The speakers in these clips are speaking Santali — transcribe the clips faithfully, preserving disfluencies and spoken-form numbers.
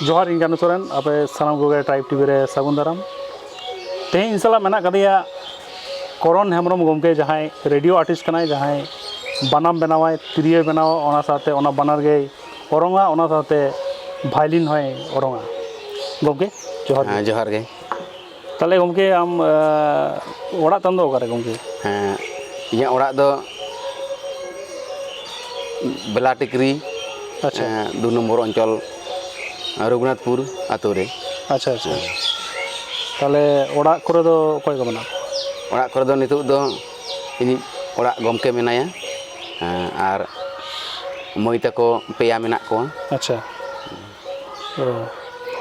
ᱡᱚᱦᱟᱨ, ᱤᱧ ᱠᱟᱹᱱᱩ ᱥᱚᱨᱮᱱ, ᱟᱯᱮ ᱥᱟᱱᱟᱢ ᱠᱚᱜᱮ ᱴᱨᱟᱭᱤᱵᱽ ᱴᱤᱵᱷᱤ ᱨᱮ ᱥᱟᱹᱜᱩᱱ ᱫᱟᱨᱟᱢ᱾ ᱛᱮᱦᱮᱧ ᱤᱧ ᱥᱟᱞᱟᱜ ᱢᱮᱱᱟᱜ ᱟᱠᱟᱫᱮᱭᱟ ᱠᱚᱨᱚᱱ ᱦᱮᱢᱵᱨᱚᱢ ᱜᱚᱢᱠᱮ, ᱡᱟᱦᱟᱸᱭ ᱨᱮᱰᱤᱭᱳ ᱟᱨᱴᱤᱥᱴ ᱠᱟᱱᱟᱭ, ᱡᱟᱦᱟᱸᱭ ᱵᱟᱱᱟᱢ ᱵᱮᱱᱟᱣᱟᱭ, ᱛᱤᱨᱭᱳᱭ ᱵᱮᱱᱟᱣᱟ, ᱚᱱᱟ ᱥᱟᱶᱛᱮ ᱚᱱᱟ ᱵᱟᱱᱟᱨ ᱜᱮᱭ ᱚᱨᱚᱝᱟ, ᱚᱱᱟ ᱥᱟᱶᱛᱮ ᱵᱷᱟᱭᱞᱤᱱ ᱦᱚᱸᱭ ᱚᱨᱚᱝᱟ᱾ ᱜᱚᱢᱠᱮ, ᱡᱚᱦᱟᱨ ᱜᱮ᱾ ᱦᱮᱸ, ᱡᱚᱦᱟᱨ ᱜᱮ᱾ ᱛᱟᱦᱚᱞᱮ ᱜᱚᱢᱠᱮ, ᱟᱢ, ᱟᱸ, ᱚᱲᱟᱜ ᱛᱟᱢ ᱫᱚ ᱚᱠᱟᱨᱮ ᱜᱚᱢᱠᱮ? ᱦᱮᱸ, ᱤᱧᱟᱹᱜ ᱚᱲᱟᱜ ᱫᱚ ᱵᱮᱞᱟᱴᱤᱠᱨᱤ, ᱟᱪᱪᱷᱟ᱾ ᱮᱸ, ᱫᱩ ᱱᱚᱢᱵᱚᱨ ᱚᱧᱪᱚᱞ, ᱨᱚᱜᱷᱩᱱᱟᱛᱷᱯᱩᱨ ᱟᱛᱳ ᱨᱮ᱾ ᱟᱪᱪᱷᱟ, ᱟᱪᱪᱷᱟ᱾ ᱦᱮᱸ᱾ ᱛᱟᱦᱚᱞᱮ ᱚᱲᱟᱜ ᱠᱚᱨᱮ ᱫᱚ ᱚᱠᱚᱭ ᱠᱚ ᱢᱮᱱᱟᱜ ᱠᱚᱣᱟ? ᱚᱲᱟᱜ ᱠᱚᱨᱮ ᱫᱚ ᱱᱤᱛᱚᱜ ᱫᱚ ᱤᱧᱤᱡ ᱚᱲᱟᱜ ᱜᱚᱢᱠᱮ ᱢᱮᱱᱟᱭᱟ, ᱮᱸ, ᱟᱨ ᱢᱟᱹᱭ ᱛᱟᱠᱚ ᱯᱮᱭᱟ ᱢᱮᱱᱟᱜ ᱠᱚᱣᱟ᱾ ᱟᱪᱪᱷᱟ᱾ ᱚ᱾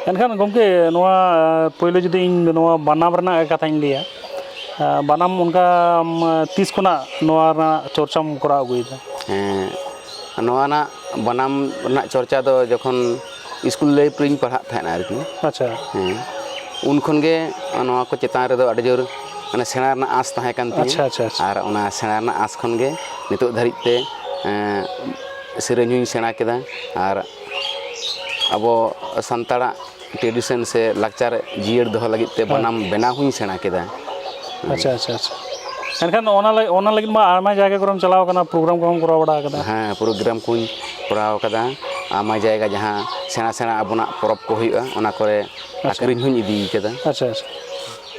ᱮᱱᱠᱷᱟᱱ ᱜᱚᱢᱠᱮ, ᱱᱚᱣᱟ, ᱯᱳᱭᱞᱳ ᱡᱩᱫᱤ ᱤᱧ ᱱᱚᱣᱟ ᱵᱟᱱᱟᱢ ᱨᱮᱱᱟᱜ ᱠᱟᱛᱷᱟᱧ ᱞᱟᱹᱭᱟ, ᱟᱸ, ᱵᱟᱱᱟᱢ ᱚᱱᱠᱟ, ᱟᱢ, ᱛᱤᱥ ᱠᱷᱚᱱᱟᱜ ᱱᱚᱣᱟ ᱨᱮᱱᱟᱜ ᱪᱚᱨᱪᱟᱢ ᱠᱚᱨᱟᱣ ᱟᱹᱜᱩᱭᱮᱫᱟ? ᱦᱮᱸ, ᱱᱚᱣᱟ ᱨᱮᱱᱟᱜ ᱵᱟᱱᱟᱢ ᱨᱮᱱᱟᱜ ᱪᱚᱨᱪᱟ ᱫᱚ ᱡᱚᱠᱷᱚᱱ ᱥᱠᱩᱞ ᱞᱟᱭᱤᱯᱷ ᱨᱤᱧ ᱯᱟᱲᱦᱟᱜ ᱛᱟᱦᱮᱸᱱᱟ ᱟᱨᱠᱤ᱾ ᱟᱪᱪᱷᱟ᱾ ᱦᱮᱸ, ᱩᱱ ᱠᱷᱚᱱ ᱜᱮ ᱱᱚᱣᱟ ᱠᱚ ᱪᱮᱛᱟᱱ ᱨᱮᱫᱚ ᱟᱹᱰᱤ ᱡᱳᱨ, ᱢᱟᱱᱮ, ᱥᱮᱬᱟ ᱨᱮᱱᱟᱜ ᱟᱸᱥ ᱛᱟᱦᱮᱸ ᱠᱟᱱ ᱛᱤᱧᱟᱹ᱾ ᱟᱪᱪᱷᱟ, ᱟᱪᱪᱷᱟ, ᱟᱪᱪᱷᱟ᱾ ᱟᱨ ᱚᱱᱟ ᱥᱮᱬᱟ ᱨᱮᱱᱟᱜ ᱟᱸᱥ ᱠᱷᱚᱱ ᱜᱮ ᱱᱤᱛᱚᱜ ᱫᱷᱟᱹᱨᱤᱡ ᱛᱮ, ᱮᱸ, ᱥᱮᱨᱮᱧ ᱦᱚᱸᱧ ᱥᱮᱬᱟ ᱠᱮᱫᱟ᱾ ᱟᱨ ᱟᱵᱚ ᱥᱟᱱᱛᱟᱲᱟᱜ tradition ᱥᱮ ᱞᱟᱠᱪᱟᱨ ᱡᱤᱭᱟᱹᱲ ᱫᱚᱦᱚ ᱞᱟᱹᱜᱤᱫ ᱛᱮ ᱦᱮᱸ᱾ ᱵᱟᱱᱟᱢ ᱵᱮᱱᱟᱣ ᱦᱚᱸᱧ ᱥᱮᱬᱟ ᱠᱮᱫᱟ᱾ ᱟᱪᱪᱷᱟ, ᱟᱪᱪᱷᱟ, ᱟᱪᱪᱷᱟ᱾ ᱮᱱᱠᱷᱟᱱ ᱚᱱᱟ ᱞᱟᱹᱜᱤᱫ, ᱚᱱᱟ ᱞᱟᱹᱜᱤᱫ ᱢᱟ ᱟᱭᱢᱟ ᱡᱟᱭᱜᱟ ᱠᱚᱨᱮᱢ ᱪᱟᱞᱟᱣ ᱠᱟᱱᱟ, ᱯᱨᱳᱜᱨᱟᱢ ᱠᱚᱦᱚᱸᱢ ᱠᱚᱨᱟᱣ ᱵᱟᱲᱟ ᱟᱠᱟᱫᱟ᱾ ᱦᱮᱸ, ᱯᱨᱳᱜᱨᱟᱢ ᱠᱚᱧ ᱠᱚᱨᱟᱣ ᱟᱠᱟᱫᱟ᱾ ᱟᱭᱢᱟ ᱡᱟᱭᱜᱟ ᱡᱟᱦᱟᱸ ᱥᱮᱬᱟ ᱥᱮᱬᱟ ᱟᱵᱚᱱᱟᱜ ᱯᱚᱨᱚᱵᱽ ᱠᱚ ᱦᱩᱭᱩᱜᱼᱟ, ᱚᱱᱟ ᱠᱚᱨᱮ ᱟᱪᱪᱷᱟ᱾ ᱟᱠᱷᱨᱤᱧ ᱦᱚᱸᱧ ᱤᱫᱤ ᱠᱟᱫᱟ᱾ ᱟᱪᱪᱷᱟ, ᱟᱪᱪᱷᱟ᱾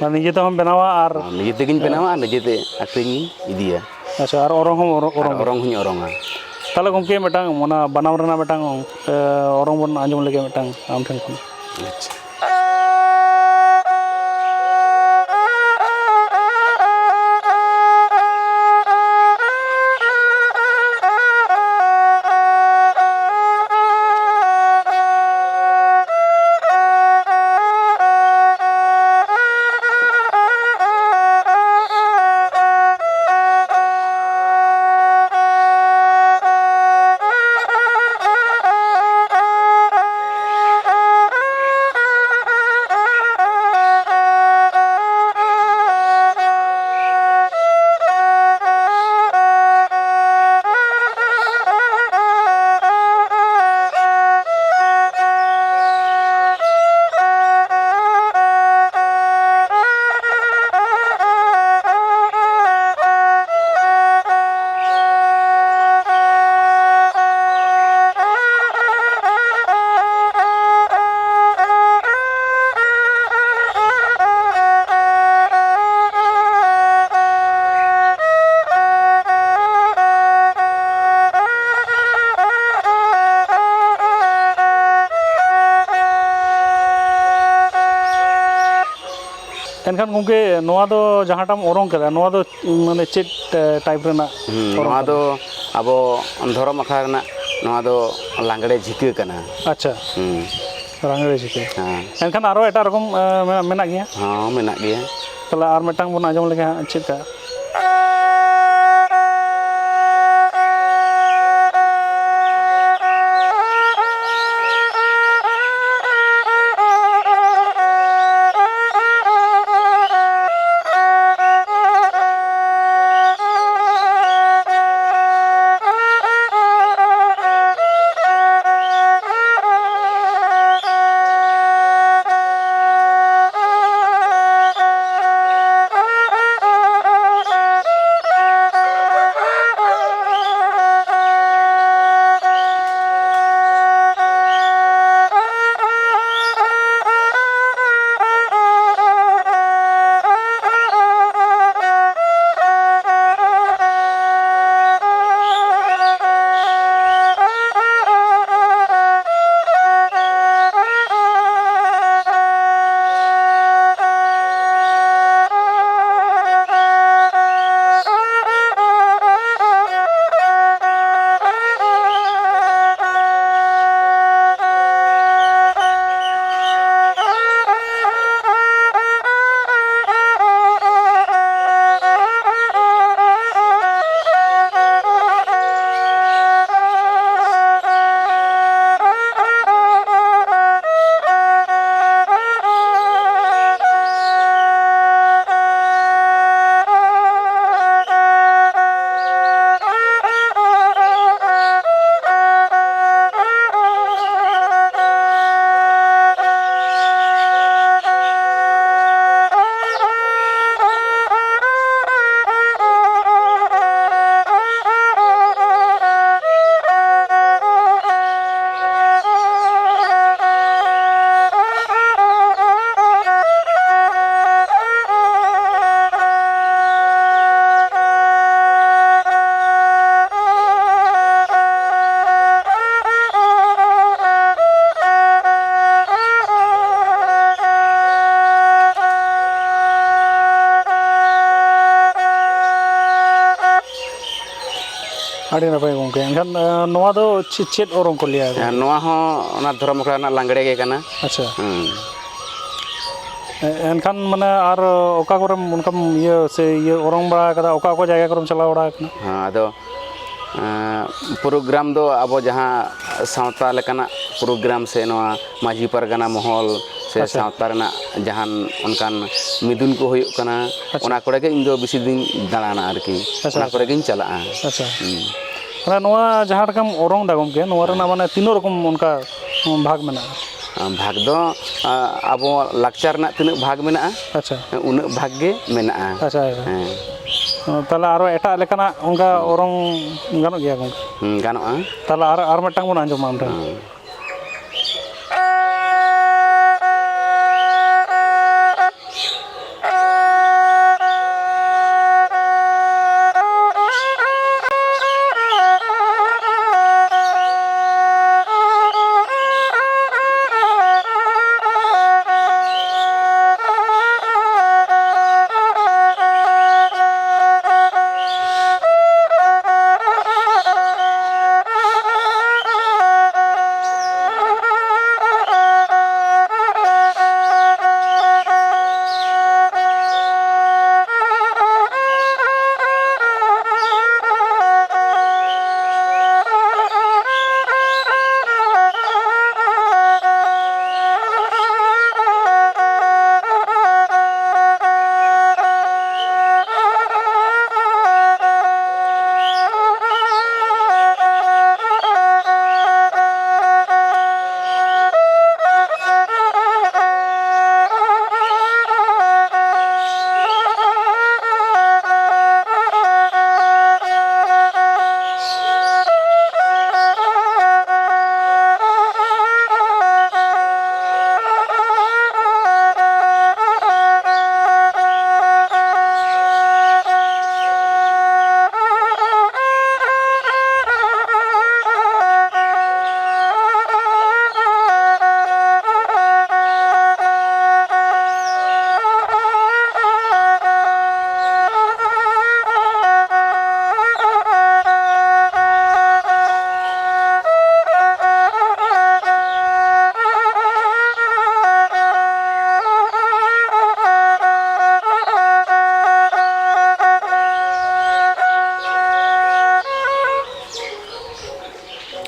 ᱢᱟᱱᱮ ᱱᱤᱡᱮ ᱛᱮᱦᱚᱸᱢ ᱵᱮᱱᱟᱣᱟ ᱟᱨ ᱱᱤᱡᱮ ᱛᱮᱜᱤᱧ ᱵᱮᱱᱟᱣᱟ ᱟᱨ ᱱᱤᱡᱮ ᱛᱮ ᱟᱠᱷᱨᱤᱧ ᱤᱧ ᱤᱫᱤᱭᱟ᱾ ᱟᱪᱪᱷᱟ, ᱟᱨ ᱚᱨᱚᱝ ᱦᱚᱸᱢ ᱚᱨᱚᱝ, ᱟᱨ ᱚᱨᱚᱝᱟ? ᱚᱨᱚᱝ ᱦᱚᱸᱧ ᱚᱨᱚᱝᱟ᱾ ᱛᱟᱦᱚᱞᱮ ᱜᱚᱢᱠᱮ, ᱢᱤᱫᱴᱟᱝ ᱚᱱᱟ ᱵᱟᱱᱟᱢ ᱨᱮᱱᱟᱜ ᱢᱤᱫᱴᱟᱝ, ᱮ, ᱚᱨᱚᱝ ᱵᱚᱱ ᱟᱸᱡᱚᱢ ᱞᱮᱜᱮ ᱢᱤᱫᱴᱟᱝ ᱟᱢ ᱴᱷᱮᱱ ᱠᱷᱚᱱ᱾ ᱟᱪᱪᱷᱟ᱾ ᱮᱱᱠᱷᱟᱱ ᱜᱚᱢᱠᱮ, ᱱᱚᱣᱟ ᱫᱚ ᱡᱟᱦᱟᱸᱴᱟᱜ ᱮᱢ ᱚᱨᱚᱝ ᱠᱟᱫᱟ, ᱱᱚᱣᱟ ᱫᱚ ᱢᱟᱱᱮ ᱪᱮᱫ, ᱮ, type ᱨᱮᱱᱟᱜ ᱦᱩᱸ, ᱚᱨᱚᱝ ᱱᱚᱣᱟ ᱠᱟᱱᱟ? ᱫᱚ ᱟᱵᱚ ᱫᱷᱚᱨᱚᱢ ᱟᱠᱷᱲᱟ ᱨᱮᱱᱟᱜ, ᱱᱚᱣᱟ ᱫᱚ ᱞᱟᱜᱽᱲᱮ ᱡᱷᱤᱠᱟᱹ ᱠᱟᱱᱟ᱾ ᱟᱪᱪᱷᱟ᱾ ᱦᱩᱸ᱾ ᱞᱟᱜᱽᱲᱮ ᱡᱷᱤᱠᱟᱹ᱾ ᱦᱮᱸ᱾ ᱮᱱᱠᱷᱟᱱ ᱟᱨᱚ ᱮᱴᱟᱜ ᱨᱚᱠᱚᱢ, ᱮ, ᱢᱮᱱᱟᱜ, ᱢᱮᱱᱟᱜ ᱜᱮᱭᱟ? ᱦᱚᱸ, ᱢᱮᱱᱟᱜ ᱜᱮᱭᱟ᱾ ᱛᱟᱦᱚᱞᱮ ᱟᱨ ᱢᱤᱫᱴᱟᱝ ᱵᱚᱱ ᱟᱸᱡᱚᱢ ᱞᱮᱜᱮ ᱦᱟᱸᱜ, ᱪᱮᱫ ᱞᱮᱠᱟ? ᱟᱹᱰᱤ ᱱᱟᱯᱟᱭ ᱜᱚᱢᱠᱮ᱾ ᱮᱱᱠᱷᱟᱱ ᱱᱚᱣᱟ ᱫᱚ ᱪᱮᱫ ᱚᱨᱚᱝ ᱠᱚ ᱞᱟᱹᱭᱟ? ᱱᱚᱣᱟ ᱦᱚᱸ ᱚᱱᱟ ᱫᱷᱚᱨᱚᱢ ᱟᱠᱷᱲᱟ ᱨᱮᱱᱟᱜ ᱞᱟᱜᱽᱲᱮ ᱜᱮ ᱠᱟᱱᱟ᱾ ᱟᱪᱪᱷᱟ᱾ ᱮᱱᱠᱷᱟᱱ ᱢᱟᱱᱮ ᱟᱨ ᱚᱠᱟ ᱠᱚᱨᱮᱢ ᱚᱱᱠᱟᱢ ᱤᱭᱟᱹ ᱥᱮ ᱤᱭᱟᱹ ᱚᱨᱚᱝ ᱵᱟᱲᱟ ᱟᱠᱟᱫᱟ? ᱚᱠᱟ ᱚᱠᱟ ᱡᱟᱭᱜᱟ ᱠᱚᱨᱮᱢ ᱪᱟᱞᱟᱣ ᱵᱟᱲᱟ ᱟᱠᱟᱱᱟ? ᱦᱮᱸ, ᱟᱫᱚ ᱯᱨᱳᱜᱨᱟᱢ ᱫᱚ ᱟᱵᱚ ᱡᱟᱦᱟᱸ ᱥᱟᱶᱛᱟ ᱞᱮᱠᱟᱱᱟᱜ ᱯᱨᱳᱜᱨᱟᱢ ᱥᱮ ᱱᱚᱣᱟ ᱢᱟᱹᱡᱷᱤ ᱯᱟᱨᱜᱟᱱᱟ ᱢᱚᱦᱚᱞ ᱥᱮ ᱟᱪᱪᱷᱟ᱾ ᱥᱟᱶᱛᱟ ᱨᱮᱱᱟᱜ ᱡᱟᱦᱟᱱ ᱚᱱᱠᱟᱱ ᱢᱤᱫᱩᱱ ᱠᱚ ᱦᱩᱭᱩᱜ ᱠᱟᱱᱟ, ᱟᱪᱪᱷᱟ᱾ ᱚᱱᱟ ᱠᱚᱨᱮ ᱜᱮ ᱤᱧ ᱫᱚ ᱵᱮᱥᱤ ᱫᱩᱧ ᱫᱟᱬᱟᱱᱟ ᱟᱨᱠᱤ᱾ ᱟᱪᱪᱷᱟ, ᱚᱱᱟ ᱟᱪᱪᱷᱟ᱾ ᱠᱚᱨᱮ ᱜᱤᱧ ᱪᱟᱞᱟᱜᱼᱟ᱾ ᱟᱪᱪᱷᱟ᱾ ᱦᱩᱸ᱾ ᱢᱟᱱᱮ ᱱᱚᱣᱟ ᱡᱟᱦᱟᱸ ᱞᱮᱠᱟᱢ ᱚᱨᱚᱝ ᱫᱟ ᱜᱚᱢᱠᱮ, ᱱᱚᱣᱟ ᱨᱮᱱᱟᱜ ᱢᱟᱱᱮ ᱛᱤᱱᱟᱹᱜ ᱨᱚᱠᱚᱢ ᱚᱱᱠᱟ ᱵᱷᱟᱜᱽ ᱢᱮᱱᱟᱜᱼᱟ? ᱵᱷᱟᱜᱽ ᱫᱚ, ᱟ, ᱟᱵᱚ ᱞᱟᱠᱪᱟᱨ ᱨᱮᱱᱟᱜ ᱛᱤᱱᱟᱹᱜ ᱵᱷᱟᱜᱽ ᱢᱮᱱᱟᱜᱼᱟ, ᱟᱪᱪᱷᱟ᱾ ᱩᱱᱟᱹᱜ ᱵᱷᱟᱜᱽ ᱜᱮ ᱢᱮᱱᱟᱜᱼᱟ᱾ ᱟᱪᱪᱷᱟ, ᱟᱪᱪᱷᱟ᱾ ᱦᱮᱸ᱾ ᱛᱟᱦᱚᱞᱮ ᱟᱨᱚ ᱮᱴᱟᱜ ᱞᱮᱠᱟᱱᱟᱜ ᱚᱱᱠᱟ ᱚᱨᱚᱝ ᱜᱟᱱᱚᱜ ᱜᱮᱭᱟ ᱜᱚᱢᱠᱮ? ᱦᱩᱸ, ᱜᱟᱱᱚᱜᱼᱟ᱾ ᱛᱟᱦᱚᱞᱮ ᱟᱨ, ᱟᱨ ᱢᱤᱫᱴᱟᱝ ᱵᱚᱱ ᱟᱸᱡᱚᱢᱟ ᱟᱢ ᱴᱷᱮᱱ᱾ ᱦᱩᱸ᱾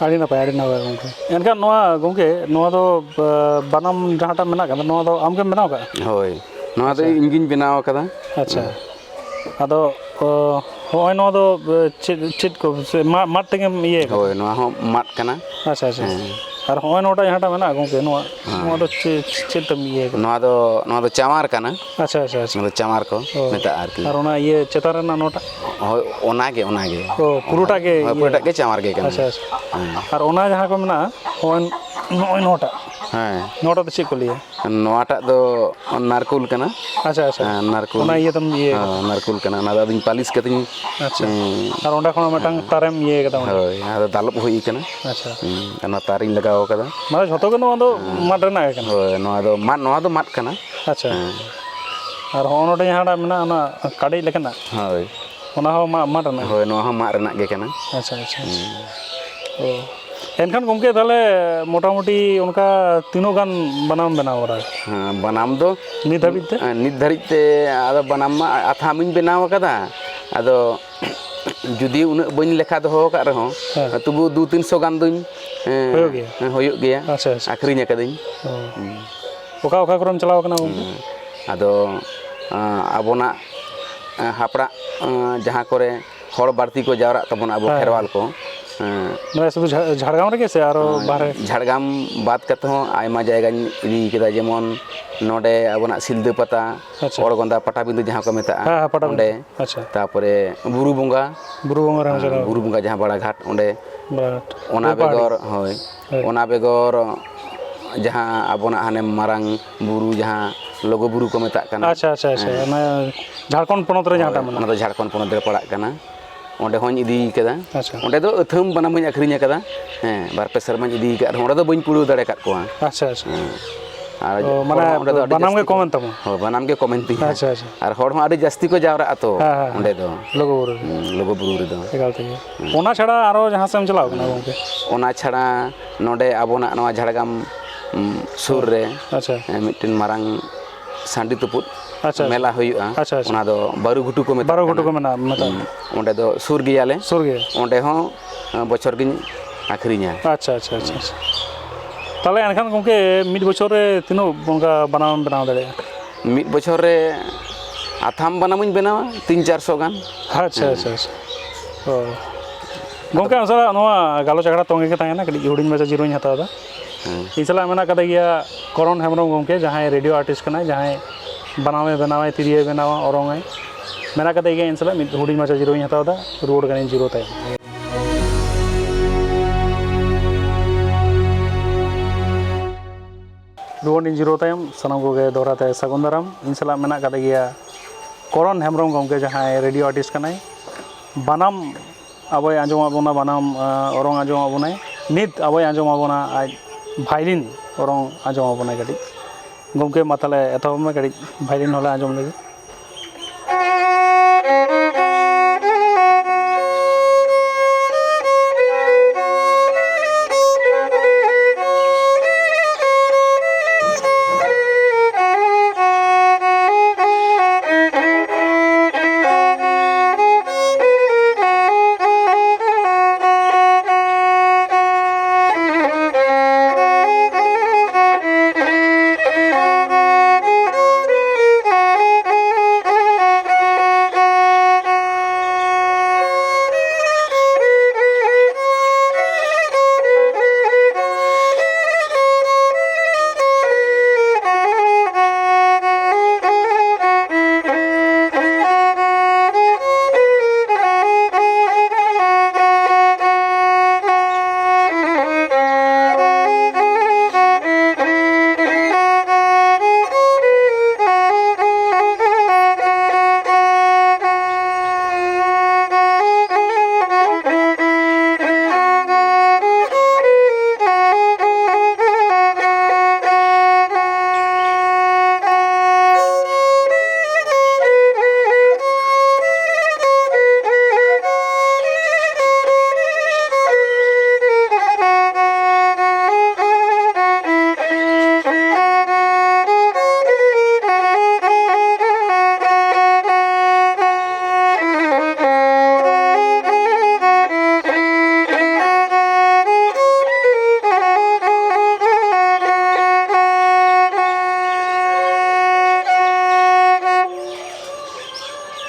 ᱟᱹᱰᱤ ᱱᱟᱯᱟᱭ, ᱟᱹᱰᱤ ᱱᱟᱯᱟᱭ ᱜᱚᱢᱠᱮ᱾ ᱮᱱᱠᱷᱟᱱ ᱱᱚᱣᱟ ᱜᱚᱢᱠᱮ, ᱱᱚᱣᱟ ᱫᱚ ᱵᱟᱱᱟᱢ ᱡᱟᱦᱟᱸᱴᱟᱜ ᱢᱮᱱᱟᱜ ᱠᱟᱫᱟ, ᱱᱚᱣᱟ ᱫᱚ ᱟᱢᱜᱮᱢ ᱵᱮᱱᱟᱣ ᱠᱟᱜᱼᱟ? ᱦᱳᱭ, ᱱᱚᱣᱟ ᱫᱚ ᱤᱧᱜᱤᱧ ᱵᱮᱱᱟᱣ ᱟᱠᱟᱫᱟ᱾ ᱟᱪᱪᱷᱟ᱾ ᱟᱫᱚ ᱦᱚᱸᱜᱼᱚᱭ ᱱᱚᱣᱟ ᱫᱚ ᱪᱮᱫ ᱪᱮᱫ ᱠᱚ ᱢᱟᱫ ᱛᱮᱜᱮᱢ ᱤᱭᱟᱹ ᱠᱟᱫᱟ? ᱦᱳᱭ, ᱱᱚᱣᱟ ᱦᱚᱸ ᱢᱟᱫ ᱠᱟᱱᱟ᱾ ᱟᱪᱪᱷᱟ ᱟᱪᱪᱷᱟ᱾ ᱟᱨ ᱦᱚᱸᱜᱼᱚᱭ ᱱᱚᱣᱟᱴᱟᱜ ᱡᱟᱦᱟᱸᱴᱟᱜ ᱢᱮᱱᱟᱜᱼᱟ ᱜᱚᱢᱠᱮ, ᱱᱚᱣᱟ ᱱᱚᱣᱟ ᱫᱚ ᱪᱮᱫ ᱛᱮᱢ ᱤᱭᱟᱹ ᱠᱟᱫᱟ? ᱱᱚᱣᱟ ᱫᱚ ᱱᱚᱣᱟ ᱫᱚ ᱪᱟᱣᱟᱨ ᱠᱟᱱᱟ᱾ ᱟᱪᱪᱷᱟ ᱟᱪᱪᱷᱟ ᱟᱪᱪᱷᱟ᱾ ᱱᱚᱣᱟ ᱫᱚ ᱪᱟᱣᱟᱨ ᱠᱚ ᱢᱮᱛᱟᱜᱼᱟ ᱟᱨᱠᱤ᱾ ᱟᱨ ᱚᱱᱟ ᱤᱭᱟᱹ ᱪᱮᱛᱟᱱ ᱨᱮᱱᱟᱜ ᱱᱚᱣᱟᱴᱟᱜ? ᱦᱳᱭ, ᱚᱱᱟᱜᱮ ᱚᱱᱟᱜᱮ᱾ ᱚ, ᱯᱩᱨᱟᱹᱴᱟᱜ ᱜᱮ ᱦᱳᱭ, ᱤᱭᱟᱹ? ᱯᱩᱨᱟᱹᱴᱟᱜ ᱜᱮ ᱪᱟᱣᱟᱨ ᱜᱮ ᱠᱟᱱᱟ᱾ ᱟᱪᱪᱷᱟ ᱟᱪᱪᱷᱟ᱾ ᱦᱮᱸ᱾ ᱟᱨ ᱚᱱᱟ ᱡᱟᱦᱟᱸ ᱠᱚ ᱢᱮᱱᱟᱜᱼᱟ, ᱱᱚᱜᱼᱚᱭ ᱱᱚᱜᱼᱚᱭ ᱱᱚᱣᱟᱴᱟᱜ, ᱦᱮᱸ᱾ ᱱᱚᱣᱟᱴᱟᱜ ᱫᱚ ᱪᱮᱫ ᱠᱚ ᱞᱟᱹᱭᱟ? ᱱᱚᱣᱟᱴᱟᱜ ᱫᱚ ᱱᱟᱨᱠᱳᱞ ᱠᱟᱱᱟ᱾ ᱟᱪᱪᱷᱟ ᱟᱪᱪᱷᱟ᱾ ᱦᱮᱸ, ᱱᱟᱨᱠᱳᱞ᱾ ᱚᱱᱟ ᱤᱭᱟᱹ ᱛᱟᱢ ᱤᱭᱟᱹ ᱠᱟᱫᱟ᱾ ᱦᱮᱸ, ᱱᱟᱨᱠᱳᱞ ᱠᱟᱱᱟ᱾ ᱚᱱᱟ ᱫᱚ ᱟᱫᱚᱧ ᱯᱟᱹᱞᱤᱥ ᱠᱟᱛᱮᱧ ᱟᱪᱪᱷᱟ᱾ ᱦᱮᱸ᱾ ᱟᱨ ᱚᱸᱰᱮ ᱠᱷᱚᱱ ᱢᱤᱫᱴᱟᱝ ᱦᱮᱸ᱾ ᱛᱟᱨᱮᱢ ᱤᱭᱟᱹ ᱠᱟᱫᱟ ᱚᱸᱰᱮ? ᱦᱳᱭ, ᱚᱱᱟ ᱫᱚ ᱫᱟᱞᱚᱵ ᱦᱩᱭ ᱠᱟᱱᱟ᱾ ᱟᱪᱪᱷᱟ᱾ ᱦᱮᱸ, ᱚᱱᱟ ᱛᱟᱨᱤᱧ ᱞᱟᱜᱟᱣ ᱠᱟᱫᱟ᱾ ᱢᱟᱱᱮ ᱡᱷᱚᱛᱚ ᱜᱮ ᱱᱚᱣᱟ ᱫᱚ ᱦᱮᱸ᱾ ᱢᱟᱫ ᱨᱮᱱᱟᱜ ᱜᱮ ᱠᱟᱱᱟ? ᱦᱳᱭ, ᱱᱚᱣᱟ ᱫᱚ ᱢᱟᱫ, ᱱᱚᱣᱟ ᱫᱚ ᱢᱟᱫ ᱠᱟᱱᱟ᱾ ᱟᱪᱪᱷᱟ᱾ ᱦᱮᱸ᱾ ᱟᱨ ᱦᱚᱸᱜᱼᱚ ᱱᱚᱰᱮ ᱡᱟᱦᱟᱸᱴᱟᱜ ᱢᱮᱱᱟᱜᱼᱟ, ᱚᱱᱟ ᱠᱟᱰᱮᱡ ᱞᱮᱠᱟᱱᱟᱜ? ᱦᱳᱭ᱾ ᱚᱱᱟ ᱦᱚᱸ ᱢᱟ-, ᱢᱟᱫ ᱨᱮᱱᱟᱜ ᱜᱮ? ᱦᱳᱭ, ᱱᱚᱣᱟ ᱦᱚᱸ ᱢᱟᱫ ᱨᱮᱱᱟᱜ ᱜᱮ ᱠᱟᱱᱟ᱾ ᱟᱪᱪᱷᱟ ᱟᱪᱪᱷᱟ ᱟᱪᱪᱷᱟ᱾ ᱦᱩᱸ᱾ ᱚ᱾ ᱮᱱᱠᱷᱟᱱ ᱜᱚᱢᱠᱮ, ᱛᱟᱦᱚᱞᱮ ᱢᱚᱴᱟᱢᱩᱴᱤ ᱚᱱᱠᱟ ᱛᱤᱱᱟᱹᱜ ᱜᱟᱱ ᱵᱟᱱᱟᱢ ᱵᱮᱱᱟᱣ ᱵᱟᱲᱟ ᱟᱠᱟᱫᱟ? ᱦᱮᱸ, ᱵᱟᱱᱟᱢ ᱫᱚ ᱱᱤᱛ ᱦᱟᱹᱵᱤᱡ ᱛᱮ? ᱮᱸ, ᱱᱤᱛ ᱫᱷᱟᱹᱨᱤᱡ ᱛᱮ ᱟᱫᱚ ᱵᱟᱱᱟᱢ ᱢᱟ ᱟᱛᱷᱟᱢ ᱤᱧ ᱵᱮᱱᱟᱣ ᱟᱠᱟᱫᱟ᱾ ᱟᱫᱚ ᱡᱩᱫᱤ ᱩᱱᱟᱹᱜ ᱵᱟᱹᱧ ᱞᱮᱠᱷᱟ ᱫᱚᱦᱚ ᱟᱠᱟᱫ ᱨᱮᱦᱚᱸ, ᱦᱮᱸ᱾ ᱛᱚᱵᱩ ᱫᱩ ᱛᱤᱱᱥᱚ ᱜᱟᱱ ᱫᱚᱧ, ᱮᱸ, ᱦᱩᱭᱩᱜ ᱜᱮᱭᱟ? ᱦᱮᱸ, ᱦᱩᱭᱩᱜ ᱜᱮᱭᱟ᱾ ᱟᱪᱪᱷᱟ, ᱟᱪᱪᱷᱟ᱾ ᱟᱹᱠᱷᱨᱤᱧ ᱟᱠᱟᱫᱟᱹᱧ᱾ ᱚ᱾ ᱦᱩᱸ᱾ ᱚᱠᱟ ᱚᱠᱟ ᱠᱚᱨᱮᱢ ᱪᱟᱞᱟᱣ ᱠᱟᱱᱟ ᱜᱚᱢᱠᱮ? ᱦᱩᱸ᱾ ᱟᱫᱚ, ᱟᱸ, ᱟᱵᱚᱱᱟᱜ, ᱟᱸ, ᱦᱟᱯᱲᱟᱜ, ᱟᱸ, ᱡᱟᱦᱟᱸ ᱠᱚᱨᱮ ᱦᱚᱲ ᱵᱟᱹᱲᱛᱤ ᱠᱚ ᱡᱟᱣᱨᱟᱜ ᱛᱟᱵᱚᱱᱟ, ᱟᱵᱚ ᱦᱮᱸ᱾ ᱠᱷᱮᱨᱣᱟᱞ ᱠᱚ, ᱦᱮᱸ᱾ ᱱᱚᱣᱟ ᱥᱩᱫᱷᱩ ᱡᱷᱟ-, ᱡᱷᱟᱲᱜᱨᱟᱢ ᱨᱮᱜᱮ ᱥᱮ ᱟᱨᱚ ᱦᱮᱸ, ᱵᱟᱦᱨᱮ? ᱡᱷᱟᱲᱜᱨᱟᱢ ᱵᱟᱫ ᱠᱟᱛᱮ ᱦᱚᱸ ᱟᱭᱢᱟ ᱡᱟᱭᱜᱟᱧ ᱤᱫᱤ ᱠᱟᱫᱟ, ᱡᱮᱢᱚᱱ ᱱᱚᱰᱮ ᱟᱵᱚᱱᱟᱜ ᱥᱤᱞᱫᱟᱹ ᱯᱟᱛᱟ, ᱟᱪᱪᱷᱟ᱾ ᱚᱲᱜᱚᱸᱫᱟ ᱯᱟᱴᱟᱵᱤᱸᱫᱟᱹ ᱡᱟᱦᱟᱸ ᱠᱚ ᱢᱮᱛᱟᱜᱼᱟ, ᱦᱮᱸ, ᱦᱮᱸ, ᱯᱟᱴᱟᱵᱤᱸᱫᱟᱹ᱾ ᱚᱸᱰᱮ᱾ ᱟᱪᱪᱷᱟ᱾ ᱛᱟᱯᱚᱨᱮ ᱵᱩᱨᱩ ᱵᱚᱸᱜᱟ, ᱵᱩᱨᱩ ᱵᱚᱸᱜᱟ ᱨᱮᱦᱚᱸ ᱦᱮᱸ, ᱪᱟᱞᱟᱣ ᱵᱩᱨᱩ ᱠᱟᱱᱟ᱾ ᱵᱚᱸᱜᱟ ᱡᱟᱦᱟᱸ ᱵᱟᱲᱟᱜᱷᱟᱴ, ᱚᱸᱰᱮ᱾ ᱵᱟᱲᱟᱜᱷᱟᱴ᱾ ᱚᱱᱟ ᱵᱮᱞᱯᱟᱦᱟᱲᱤ᱾ ᱵᱮᱜᱚᱨ, ᱦᱳᱭ, ᱦᱳᱭ᱾ ᱚᱱᱟ ᱵᱮᱜᱚᱨ ᱡᱟᱦᱟᱸ ᱟᱵᱚᱱᱟᱜ ᱦᱟᱱᱮ ᱢᱟᱨᱟᱝ ᱵᱩᱨᱩ, ᱡᱟᱦᱟᱸ ᱞᱩᱜᱩ ᱵᱩᱨᱩ ᱠᱚ ᱢᱮᱛᱟᱜ ᱠᱟᱱᱟ᱾ ᱟᱪᱪᱷᱟ, ᱟᱪᱪᱷᱟ, ᱟᱪᱪᱷᱟ᱾ ᱦᱮᱸ᱾ ᱚᱱᱟ ᱡᱷᱟᱲᱠᱷᱚᱸᱰ ᱯᱚᱱᱚᱛ ᱨᱮ ᱦᱳᱭ, ᱡᱟᱦᱟᱸᱴᱟᱜ ᱚᱱᱟ ᱢᱮᱱᱟᱜᱼᱟ᱾ ᱫᱚ ᱡᱷᱟᱲᱠᱷᱚᱸᱰ ᱯᱚᱱᱚᱛ ᱨᱮ ᱯᱟᱲᱟᱜ ᱠᱟᱱᱟ᱾ ᱚᱸᱰᱮ ᱦᱚᱸᱧ ᱤᱫᱤ ᱠᱟᱫᱟ᱾ ᱟᱪᱪᱷᱟ᱾ ᱚᱸᱰᱮ ᱫᱚ ᱟᱹᱛᱷᱟᱹᱢ ᱵᱟᱱᱟᱢ ᱦᱚᱸᱧ ᱟᱹᱠᱷᱨᱤᱧ ᱟᱠᱟᱫᱟ᱾ ᱦᱮᱸ, ᱵᱟᱨ ᱯᱮ ᱥᱮᱨᱢᱟᱧ ᱤᱫᱤ ᱟᱠᱟᱫ ᱨᱮᱦᱚᱸ, ᱚᱸᱰᱮ ᱫᱚ ᱵᱟᱹᱧ ᱠᱩᱲᱟᱹᱣ ᱫᱟᱲᱮ ᱟᱠᱟᱫ ᱠᱚᱣᱟ᱾ ᱟᱪᱪᱷᱟ, ᱟᱪᱪᱷᱟ᱾ ᱦᱮᱸ᱾ ᱟᱨ ᱚ, ᱦᱚᱲ ᱢᱟᱱᱮ ᱦᱚᱸ ᱚᱸᱰᱮ ᱫᱚ ᱟᱹᱰᱤ ᱵᱟᱱᱟᱢ ᱡᱟᱹᱥᱛᱤ ᱜᱮ ᱠᱚ, ᱠᱚᱢᱮᱱ ᱛᱟᱢᱟ? ᱦᱳᱭ, ᱵᱟᱱᱟᱢ ᱜᱮ ᱠᱚᱢᱮᱱ ᱛᱤᱧᱟ᱾ ᱟᱪᱪᱷᱟ, ᱟᱪᱪᱷᱟ᱾ ᱟᱨ ᱦᱚᱲ ᱦᱚᱸ ᱟᱹᱰᱤ ᱡᱟᱹᱥᱛᱤ ᱠᱚ ᱡᱟᱣᱨᱟᱜ ᱟᱛᱚ ᱦᱮᱸ, ᱦᱮᱸ, ᱚᱸᱰᱮ ᱦᱮᱸ᱾ ᱫᱚ᱾ ᱞᱩᱜᱩ ᱵᱩᱨᱩ ᱨᱮ᱾ ᱦᱩᱸ, ᱞᱩᱜᱩ ᱵᱩᱨᱩ ᱨᱮᱫᱚ᱾ ᱮᱠᱟᱞ ᱛᱮᱜᱮ᱾ ᱦᱩᱸ᱾ ᱚᱱᱟ ᱪᱷᱟᱲᱟ ᱟᱨᱚ ᱡᱟᱦᱟᱸ ᱥᱮᱫ ᱮᱢ ᱪᱟᱞᱟᱣ ᱠᱟᱱᱟ ᱦᱩᱸ᱾ ᱜᱚᱢᱠᱮ? ᱚᱱᱟ ᱪᱷᱟᱲᱟ ᱱᱚᱰᱮ ᱟᱵᱚᱱᱟᱜ ᱱᱚᱣᱟ ᱡᱷᱟᱲᱜᱨᱟᱢ, ᱩᱸ, ᱥᱩᱨ ᱨᱮ, ᱟᱪᱪᱷᱟ᱾ ᱮᱸ, ᱢᱤᱫᱴᱮᱱ ᱢᱟᱨᱟᱝ ᱥᱟᱺᱰᱤ ᱛᱩᱯᱩᱫ ᱟᱪᱪᱷᱟ, ᱟᱪᱪᱷᱟ᱾ ᱢᱮᱞᱟ ᱦᱩᱭᱩᱜᱼᱟ᱾ ᱟᱪᱪᱷᱟ, ᱟᱪᱪᱷᱟ᱾ ᱚᱱᱟ ᱫᱚ ᱵᱟᱹᱨᱩ ᱜᱷᱩᱴᱩ ᱠᱚ ᱢᱮᱛᱟᱜ ᱵᱟᱹᱨᱩ ᱜᱷᱩᱴᱩ ᱠᱟᱱᱟ᱾ ᱠᱚ ᱢᱮᱱᱟ-, ᱢᱮᱛᱟᱜᱼᱟ᱾ ᱦᱩᱸ, ᱚᱸᱰᱮ ᱫᱚ ᱥᱩᱨ ᱜᱮᱭᱟᱞᱮ᱾ ᱥᱩᱨ ᱜᱮᱭᱟ᱾ ᱚᱸᱰᱮ ᱦᱚᱸ, ᱮᱸ, ᱵᱚᱪᱷᱚᱨ ᱜᱤᱧ ᱟᱹᱠᱷᱨᱤᱧᱟ᱾ ᱟᱪᱪᱷᱟ, ᱟᱪᱪᱷᱟ, ᱟᱪᱪᱷᱟ, ᱟᱪᱪᱷᱟ᱾ ᱛᱟᱦᱚᱞᱮ ᱮᱱᱠᱷᱟᱱ ᱜᱚᱢᱠᱮ, ᱢᱤᱫ ᱵᱚᱪᱷᱚᱨ ᱨᱮ ᱛᱤᱱᱟᱹᱜ ᱚᱱᱠᱟ ᱵᱟᱱᱟᱢ ᱵᱮᱱᱟᱣ ᱫᱟᱲᱮᱭᱟᱜᱼᱟ? ᱢᱤᱫ ᱵᱚᱪᱷᱚᱨ ᱨᱮ ᱟᱛᱷᱟᱢ ᱵᱟᱱᱟᱢᱤᱧ ᱵᱮᱱᱟᱣᱟ ᱛᱤᱱ ᱪᱟᱨᱥᱚ ᱜᱟᱱ᱾ ᱟᱪᱪᱷᱟ, ᱦᱮᱸ᱾ ᱟᱪᱪᱷᱟ, ᱟᱪᱪᱷᱟ᱾ ᱚ᱾ ᱜᱚᱢᱠᱮ, ᱟᱢ ᱥᱟᱞᱟᱜ ᱱᱚᱣᱟ ᱜᱟᱞᱚᱪ ᱟᱠᱷᱲᱟ ᱛᱚᱸᱜᱮ ᱜᱮ ᱛᱟᱦᱮᱱᱟ, ᱠᱟᱹᱴᱤᱡ ᱦᱩᱰᱤᱧ ᱢᱟᱪᱷᱟ ᱡᱤᱨᱟᱹᱣ ᱤᱧ ᱦᱟᱛᱟᱣ ᱮᱫᱟ᱾ ᱦᱮᱸ᱾ ᱤᱧ ᱥᱟᱞᱟᱜ ᱢᱮᱱᱟᱜ ᱠᱟᱫᱮ ᱜᱮᱭᱟ ᱠᱚᱨᱚᱱ ᱦᱮᱢᱵᱨᱚᱢ ᱜᱚᱢᱠᱮ, ᱡᱟᱦᱟᱸᱭ ᱨᱮᱰᱤᱭᱳ ᱟᱨᱴᱤᱥᱴ ᱠᱟᱱᱟᱭ, ᱡᱟᱦᱟᱸᱭ ᱵᱟᱱᱟᱢᱮ ᱵᱮᱱᱟᱣᱟᱭ, ᱛᱤᱨᱭᱳᱭ ᱵᱮᱱᱟᱣᱟ, ᱚᱨᱚᱝᱟᱭ᱾ ᱢᱮᱱᱟᱜ ᱠᱟᱫᱮ ᱜᱮᱭᱟ, ᱤᱧ ᱥᱟᱞᱟᱜ ᱢᱤᱫ ᱦᱩᱰᱤᱧ ᱢᱟᱪᱷᱟ ᱡᱤᱨᱟᱹᱣ ᱤᱧ ᱦᱟᱛᱟᱣ ᱮᱫᱟ, ᱨᱩᱣᱟᱹᱲ ᱠᱟᱹᱱᱟᱹᱧ ᱡᱤᱨᱟᱹᱣ ᱛᱟᱭᱚᱢ᱾ ᱨᱩᱣᱟᱹᱲ ᱤᱧ ᱡᱤᱨᱟᱹᱣ ᱛᱟᱭᱚᱢ ᱥᱟᱱᱟᱢ ᱠᱚᱜᱮ ᱫᱚᱦᱲᱟ ᱛᱮ ᱥᱟᱹᱜᱩᱱ ᱫᱟᱨᱟᱢ᱾ ᱤᱧ ᱥᱟᱞᱟᱜ ᱢᱮᱱᱟᱜ ᱠᱟᱫᱮ ᱜᱮᱭᱟ ᱠᱚᱨᱚᱱ ᱦᱮᱢᱵᱨᱚᱢ ᱜᱚᱢᱠᱮ, ᱡᱟᱦᱟᱸᱭ ᱨᱮᱰᱤᱭᱳ ᱟᱨᱴᱤᱥᱴ ᱠᱟᱱᱟᱭ᱾ ᱵᱟᱱᱟᱢ ᱟᱵᱚᱭ ᱟᱸᱡᱚᱢᱟᱫ ᱵᱚᱱᱟ, ᱵᱟᱱᱟᱢ, ᱟᱸ, ᱚᱨᱚᱝ ᱟᱸᱡᱚᱢᱟᱫ ᱵᱚᱱᱟᱭ᱾ ᱱᱤᱛ ᱟᱵᱚᱭ ᱟᱸᱡᱚᱢᱟᱫ ᱵᱚᱱᱟ ᱟᱡ ᱵᱷᱟᱭᱞᱤᱱ ᱚᱨᱚᱝ ᱟᱸᱡᱚᱢᱟᱫ ᱵᱚᱱᱟᱭ ᱠᱟᱹᱴᱤᱡ᱾ ᱜᱚᱢᱠᱮ, ᱢᱟ ᱛᱟᱦᱚᱞᱮ ᱮᱛᱚᱦᱚᱵ ᱢᱮ, ᱠᱟᱹᱴᱤᱡ ᱵᱷᱟᱭᱞᱤᱱ ᱦᱚᱸᱞᱮ ᱟᱸᱡᱚᱢ ᱞᱮᱜᱮ᱾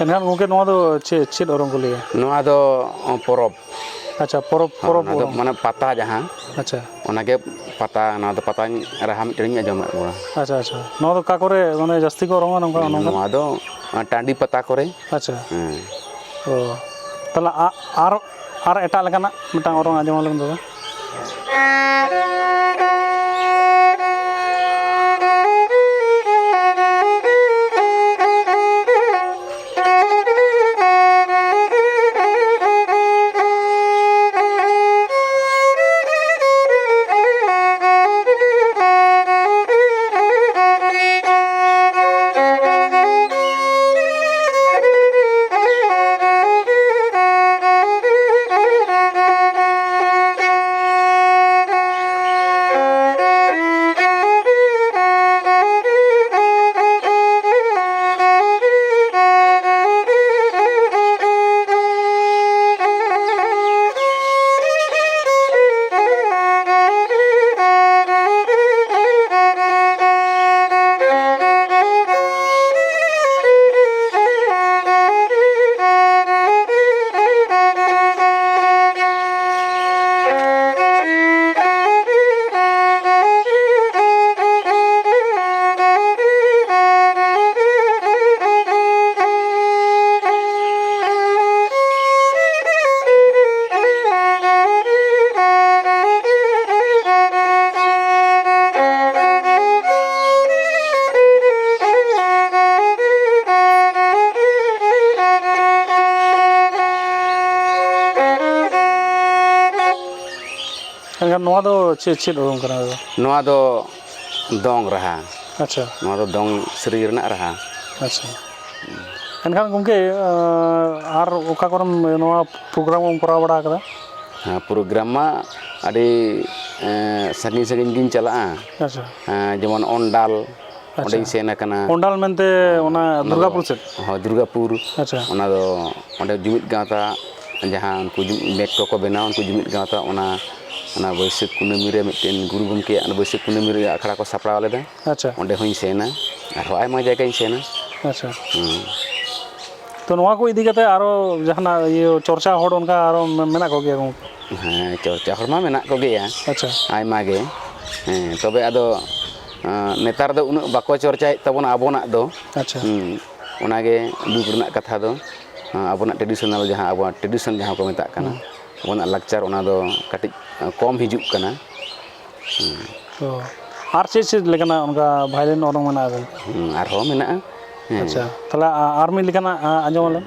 ᱮᱱᱠᱷᱟᱱ ᱜᱚᱢᱠᱮ, ᱱᱚᱣᱟ ᱫᱚ ᱪᱮᱫ, ᱪᱮᱫ ᱚᱨᱚᱝ ᱠᱚ ᱞᱟᱹᱭᱟ? ᱱᱚᱣᱟ ᱫᱚ ᱯᱚᱨᱚᱵᱽ᱾ ᱟᱪᱪᱷᱟ, ᱯᱚᱨᱚᱵᱽ, ᱦᱳᱭ, ᱯᱚᱨᱚᱵᱽ ᱚᱱᱟ ᱫᱚ ᱚᱨᱚᱝ᱾ ᱢᱟᱱᱮ ᱯᱟᱛᱟ ᱡᱟᱦᱟᱸ, ᱟᱪᱪᱷᱟ᱾ ᱚᱱᱟᱜᱮ ᱯᱟᱛᱟ, ᱱᱚᱣᱟ ᱫᱚ ᱯᱟᱛᱟ ᱨᱟᱦᱟ ᱢᱤᱫᱴᱮᱱ ᱤᱧ ᱟᱸᱡᱚᱢᱮᱫ ᱵᱚᱱᱟ᱾ ᱟᱪᱪᱷᱟ, ᱟᱪᱪᱷᱟ᱾ ᱱᱚᱣᱟ ᱫᱚ ᱚᱠᱟ ᱠᱚᱨᱮ ᱢᱟᱱᱮ ᱡᱟᱹᱥᱛᱤ ᱠᱚ ᱚᱨᱚᱝᱟ ᱱᱚᱝᱠᱟ, ᱱᱚᱝᱠᱟ? ᱱᱚᱣᱟ ᱫᱚ ᱴᱟᱺᱰᱤ ᱯᱟᱛᱟ ᱠᱚᱨᱮ᱾ ᱟᱪᱪᱷᱟ᱾ ᱦᱮᱸ᱾ ᱚ, ᱛᱟᱦᱚᱞᱮ ᱟ-, ᱟᱨ, ᱟᱨ ᱮᱴᱟᱜ ᱞᱮᱠᱟᱱᱟᱜ ᱢᱤᱫᱴᱟᱝ ᱚᱨᱚᱝ ᱟᱸᱡᱚᱢ ᱟᱞᱮᱢ ᱫᱟᱫᱟ᱾ ᱮᱱᱠᱷᱟᱱ ᱱᱚᱣᱟ ᱫᱚ ᱪᱮᱫ, ᱪᱮᱫ ᱚᱨᱚᱝ ᱠᱟᱱᱟ ᱫᱟᱫᱟ? ᱱᱚᱣᱟ ᱫᱚ ᱫᱚᱝ ᱨᱟᱦᱟ᱾ ᱟᱪᱪᱷᱟ᱾ ᱱᱚᱣᱟ ᱫᱚ ᱫᱚᱝ ᱥᱮᱨᱮᱧ ᱨᱮᱱᱟᱜ ᱨᱟᱦᱟ᱾ ᱟᱪᱪᱷᱟ᱾ ᱮᱱᱠᱷᱟᱱ ᱜᱚᱢᱠᱮ, ᱟᱨ ᱚᱠᱟ ᱠᱚᱨᱮᱢ ᱱᱚᱣᱟ ᱯᱨᱳᱜᱨᱟᱢ ᱮᱢ ᱠᱚᱨᱟᱣ ᱵᱟᱲᱟ ᱟᱠᱟᱫᱟ? ᱦᱮᱸ, ᱯᱨᱳᱜᱨᱟᱢ ᱢᱟ ᱟᱹᱰᱤ, ᱮᱸ, ᱥᱟᱺᱜᱤᱧ ᱥᱟᱺᱜᱤᱧ ᱜᱤᱧ ᱪᱟᱞᱟᱜᱼᱟ᱾ ᱟᱪᱪᱷᱟ᱾ ᱮᱸ, ᱡᱮᱢᱚᱱ ᱚᱱᱰᱟᱞ, ᱟᱪᱪᱷᱟ᱾ ᱚᱸᱰᱮᱧ ᱥᱮᱱ ᱟᱠᱟᱱᱟ᱾ ᱚᱱᱰᱟᱞ ᱢᱮᱱᱛᱮ ᱚᱱᱟ ᱚᱱᱟ ᱫᱚ, ᱫᱩᱨᱜᱟᱯᱩᱨ ᱥᱮᱫ? ᱦᱳᱭ, ᱫᱩᱨᱜᱟᱯᱩᱨ᱾ ᱟᱪᱪᱷᱟ᱾ ᱚᱱᱟ ᱫᱚ ᱚᱸᱰᱮ ᱡᱩᱢᱤᱫ ᱜᱟᱶᱛᱟ, ᱡᱟᱦᱟᱸ ᱩᱱᱠᱩ ᱡᱩ-, ᱵᱮᱜᱽ ᱠᱚᱠᱚ ᱵᱮᱱᱟᱣᱟ, ᱩᱱᱠᱩ ᱡᱩᱢᱤᱫ ᱜᱟᱶᱛᱟ, ᱚᱱᱟ, ᱚᱱᱟ ᱵᱟᱹᱭᱥᱟᱹᱠᱷ ᱠᱩᱱᱟᱹᱢᱤ ᱨᱮ ᱢᱤᱫᱴᱮᱱ ᱜᱩᱨᱩ ᱜᱚᱢᱠᱮᱭᱟᱜ ᱚᱱᱟ ᱵᱟᱹᱭᱥᱟᱹᱠᱷ ᱠᱩᱱᱟᱹᱢᱤ ᱨᱮ ᱟᱠᱷᱲᱟ ᱠᱚ ᱥᱟᱯᱲᱟᱣ ᱞᱮᱫᱟ᱾ ᱟᱪᱪᱷᱟ᱾ ᱚᱸᱰᱮ ᱦᱚᱸᱧ ᱥᱮᱱᱟ, ᱟᱨᱦᱚᱸ ᱟᱭᱢᱟ ᱡᱟᱭᱜᱟᱧ ᱥᱮᱱᱟ᱾ ᱟᱪᱪᱷᱟ᱾ ᱦᱩᱸ᱾ ᱛᱚ, ᱱᱚᱣᱟ ᱠᱚ ᱤᱫᱤ ᱠᱟᱛᱮ ᱟᱨᱚ ᱡᱟᱦᱟᱱᱟᱜ ᱤᱭᱟᱹ ᱪᱚᱨᱪᱟ ᱦᱚᱲ ᱚᱱᱠᱟ ᱟᱨᱚ ᱢᱮ-, ᱢᱮᱱᱟᱜ ᱠᱚᱜᱮᱭᱟ ᱜᱚᱢᱠᱮ? ᱦᱮᱸ, ᱪᱚᱨᱪᱟ ᱦᱚᱲ ᱢᱟ ᱢᱮᱱᱟᱜ ᱠᱚᱜᱮᱭᱟ᱾ ᱟᱪᱪᱷᱟ᱾ ᱟᱭᱢᱟ ᱜᱮ᱾ ᱦᱮᱸ, ᱛᱚᱵᱮ ᱟᱫᱚ, ᱟᱸ, ᱱᱮᱛᱟᱨ ᱫᱚ ᱩᱱᱟᱹᱜ ᱵᱟᱠᱚ ᱪᱚᱨᱪᱟᱭᱮᱫ ᱛᱟᱵᱚᱱᱟ ᱟᱵᱚᱱᱟᱜ ᱫᱚ᱾ ᱟᱪᱪᱷᱟ᱾ ᱦᱩᱸ, ᱚᱱᱟᱜᱮ ᱫᱩᱠ ᱨᱮᱱᱟᱜ ᱠᱟᱛᱷᱟ ᱫᱚ᱾ ᱟᱸ, ᱟᱵᱚᱱᱟᱜ traditional ᱡᱟᱦᱟᱸ, ᱟᱵᱚᱣᱟᱜ tradition ᱡᱟᱦᱟᱸ ᱠᱚ ᱢᱮᱛᱟᱜ ᱠᱟᱱᱟ, ᱦᱩᱸ᱾ ᱟᱵᱚᱱᱟᱜ ᱞᱟᱠᱪᱟᱨ, ᱚᱱᱟ ᱫᱚ ᱠᱟᱹᱴᱤᱡ, ᱟᱸ, ᱠᱚᱢ ᱦᱤᱡᱩᱜ ᱠᱟᱱᱟ᱾ ᱦᱩᱸ᱾ ᱛᱚ, ᱟᱨ ᱪᱮᱫ ᱪᱮᱫ ᱞᱮᱠᱟᱱᱟᱜ ᱚᱱᱠᱟ violin ᱚᱨᱚᱝ ᱢᱮᱱᱟᱜᱼᱟ ᱜᱚᱢᱠᱮ? ᱦᱩᱸ, ᱟᱨᱦᱚᱸ ᱢᱮᱱᱟᱜᱼᱟ᱾ ᱦᱮᱸ᱾ ᱟᱪᱪᱷᱟ, ᱛᱟᱦᱚᱞᱮ ᱟ-, ᱟᱨ ᱢᱤᱫ ᱞᱮᱠᱟᱱᱟᱜ, ᱟ, ᱟᱸᱡᱚᱢ ᱟᱞᱮ᱾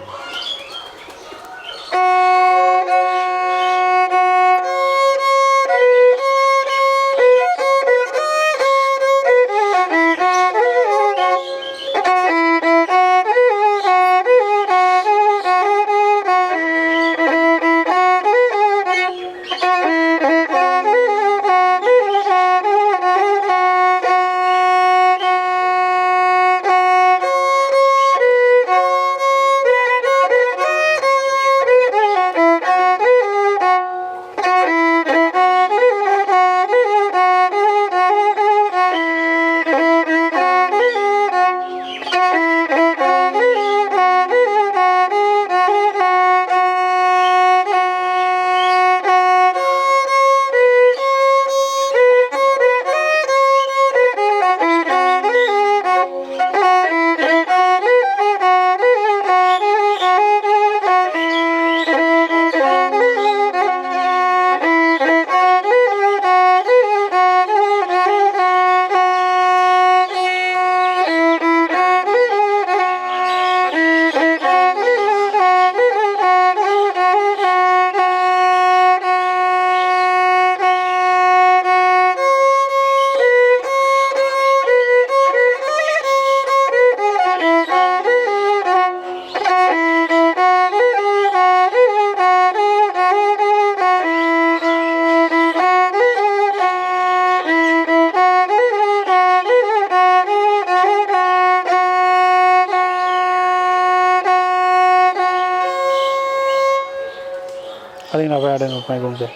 ᱟᱹᱰᱤ ᱱᱟᱯᱟᱭ, ᱟᱹᱰᱤ ᱱᱟᱯᱟᱭ ᱜᱚᱢᱠᱮ᱾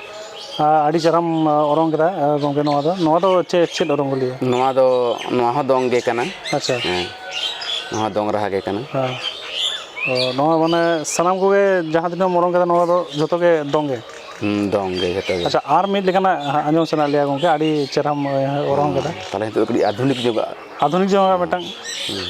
ᱟᱨ ᱟᱹᱰᱤ ᱪᱮᱦᱨᱟᱢ, ᱟ, ᱚᱨᱚᱝ ᱠᱮᱫᱟ, ᱟ, ᱜᱚᱢᱠᱮ, ᱱᱚᱣᱟ ᱫᱚ, ᱱᱚᱣᱟ ᱫᱚ ᱪᱮᱫ, ᱪᱮᱫ ᱚᱨᱚᱝ ᱠᱚ ᱞᱟᱹᱭᱟ? ᱱᱚᱣᱟ ᱫᱚ, ᱱᱚᱣᱟ ᱦᱚᱸ ᱫᱚᱝ ᱜᱮ ᱠᱟᱱᱟ᱾ ᱟᱪᱪᱷᱟ᱾ ᱦᱮᱸ, ᱱᱚᱣᱟ ᱫᱚᱝ ᱨᱟᱦᱟ ᱜᱮ ᱠᱟᱱᱟ᱾ ᱦᱮᱸ᱾ ᱛᱚ ᱱᱚᱣᱟ ᱢᱟᱱᱮ ᱥᱟᱱᱟᱢ ᱠᱚᱜᱮ ᱡᱟᱦᱟᱸ ᱛᱤᱱᱟᱹᱜ ᱮᱢ ᱚᱨᱚᱝ ᱠᱟᱫᱟ, ᱱᱚᱣᱟ ᱫᱚ ᱡᱷᱚᱛᱚ ᱜᱮ ᱫᱚᱝ ᱜᱮ? ᱦᱩᱸ, ᱫᱚᱝ ᱜᱮ ᱡᱷᱚᱛᱚ ᱜᱮ᱾ ᱟᱪᱪᱷᱟ, ᱟᱨ ᱢᱤᱫ ᱞᱮᱠᱟᱱᱟᱜ ᱟᱸᱡᱚᱢ ᱥᱟᱱᱟᱭᱮᱫ ᱞᱮᱭᱟ ᱜᱚᱢᱠᱮ, ᱟᱹᱰᱤ ᱪᱮᱦᱨᱟᱢ ᱚᱨᱚᱝ ᱠᱟᱫᱟ᱾ ᱛᱟᱦᱚᱞᱮ ᱱᱤᱛᱚᱜ ᱫᱚ ᱠᱟᱹᱴᱤᱡ ᱟᱫᱷᱩᱱᱤᱠ ᱧᱚᱜᱟᱜ᱾ ᱟᱫᱷᱩᱱᱤᱠ ᱧᱚᱜᱟᱜ ᱢᱤᱫᱴᱟᱝ᱾ ᱦᱩᱸ᱾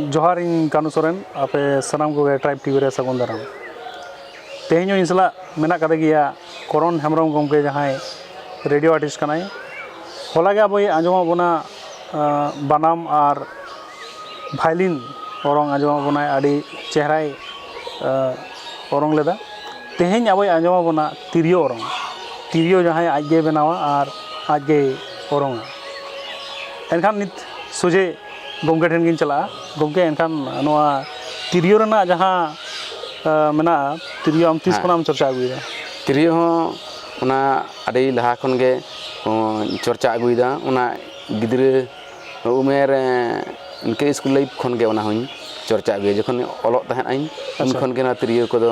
ᱡᱚᱦᱟᱨ, ᱤᱧ ᱠᱟᱹᱱᱩ ᱥᱚᱨᱮᱱ, ᱟᱯᱮ ᱥᱟᱱᱟᱢ ᱠᱚᱜᱮ Tribe TV ᱨᱮ ᱥᱟᱹᱜᱩᱱ ᱫᱟᱨᱟᱢ᱾ ᱛᱮᱦᱮᱧ ᱦᱚᱸ ᱤᱧ ᱥᱟᱞᱟᱜ ᱢᱮᱱᱟᱜ ᱠᱟᱫᱮ ᱜᱮᱭᱟ ᱠᱚᱨᱚᱱ ᱦᱮᱢᱵᱨᱚᱢ ᱜᱚᱢᱠᱮ, ᱡᱟᱦᱟᱸᱭ radio artist ᱠᱟᱱᱟᱭ᱾ ᱦᱚᱞᱟ ᱜᱮ ᱟᱵᱚᱭ ᱟᱸᱡᱚᱢᱟᱫ ᱵᱚᱱᱟ, ᱟᱸ, ᱵᱟᱱᱟᱢ ᱟᱨ violin ᱚᱨᱚᱝ ᱟᱸᱡᱚᱢᱟᱫ ᱵᱚᱱᱟᱭ, ᱟᱹᱰᱤ ᱪᱮᱦᱨᱟᱭ, ᱟᱸ, ᱚᱨᱚᱝ ᱞᱮᱫᱟ᱾ ᱛᱮᱦᱮᱧ ᱟᱵᱚᱭ ᱟᱸᱡᱚᱢᱟᱫ ᱵᱚᱱᱟ ᱛᱤᱨᱭᱳ ᱚᱨᱚᱝ, ᱛᱤᱨᱭᱳ ᱡᱟᱦᱟᱸᱭ ᱟᱡᱜᱮ ᱵᱮᱱᱟᱣᱟ ᱟᱨ ᱟᱡᱜᱮᱭ ᱚᱨᱚᱝᱟ᱾ ᱮᱱᱠᱷᱟᱱ ᱱᱤᱛ ᱥᱚᱡᱷᱮ ᱜᱚᱢᱠᱮ ᱴᱷᱮᱱ ᱜᱤᱧ ᱪᱟᱞᱟᱜᱼᱟ᱾ ᱜᱚᱢᱠᱮ, ᱮᱱᱠᱷᱟᱱ ᱱᱚᱣᱟ ᱛᱤᱨᱭᱳ ᱨᱮᱱᱟᱜ ᱡᱟᱦᱟᱸ, ᱟᱸ, ᱢᱮᱱᱟᱜᱼᱟ, ᱛᱤᱨᱭᱳ ᱟᱢ ᱛᱤᱥ ᱦᱮᱸ᱾ ᱠᱷᱚᱱᱟᱜ ᱮᱢ ᱪᱚᱨᱪᱟ ᱟᱹᱜᱩᱭᱮᱫᱟ? ᱛᱤᱨᱭᱳ ᱦᱚᱸ ᱚᱱᱟ ᱟᱹᱰᱤ ᱞᱟᱦᱟ ᱠᱷᱚᱱ ᱜᱮ, ᱚᱸ, ᱪᱚᱨᱪᱟ ᱟᱹᱜᱩᱭᱮᱫᱟ᱾ ᱚᱱᱟ ᱜᱤᱫᱽᱨᱟᱹ ᱩᱢᱮᱨ, ᱮᱸ, ᱤᱱᱠᱟᱹ school life ᱠᱷᱚᱱ ᱜᱮ ᱚᱱᱟ ᱦᱚᱸᱧ ᱪᱚᱨᱪᱟ ᱟᱹᱜᱩᱭᱟ᱾ ᱡᱚᱠᱷᱚᱱ ᱚᱞᱚᱜ ᱛᱟᱦᱮᱸᱫ ᱟᱹᱧ, ᱩᱱ ᱟᱪᱪᱷᱟ᱾ ᱠᱷᱚᱱ ᱜᱮ ᱱᱚᱣᱟ ᱛᱤᱨᱭᱳ ᱠᱚᱫᱚ,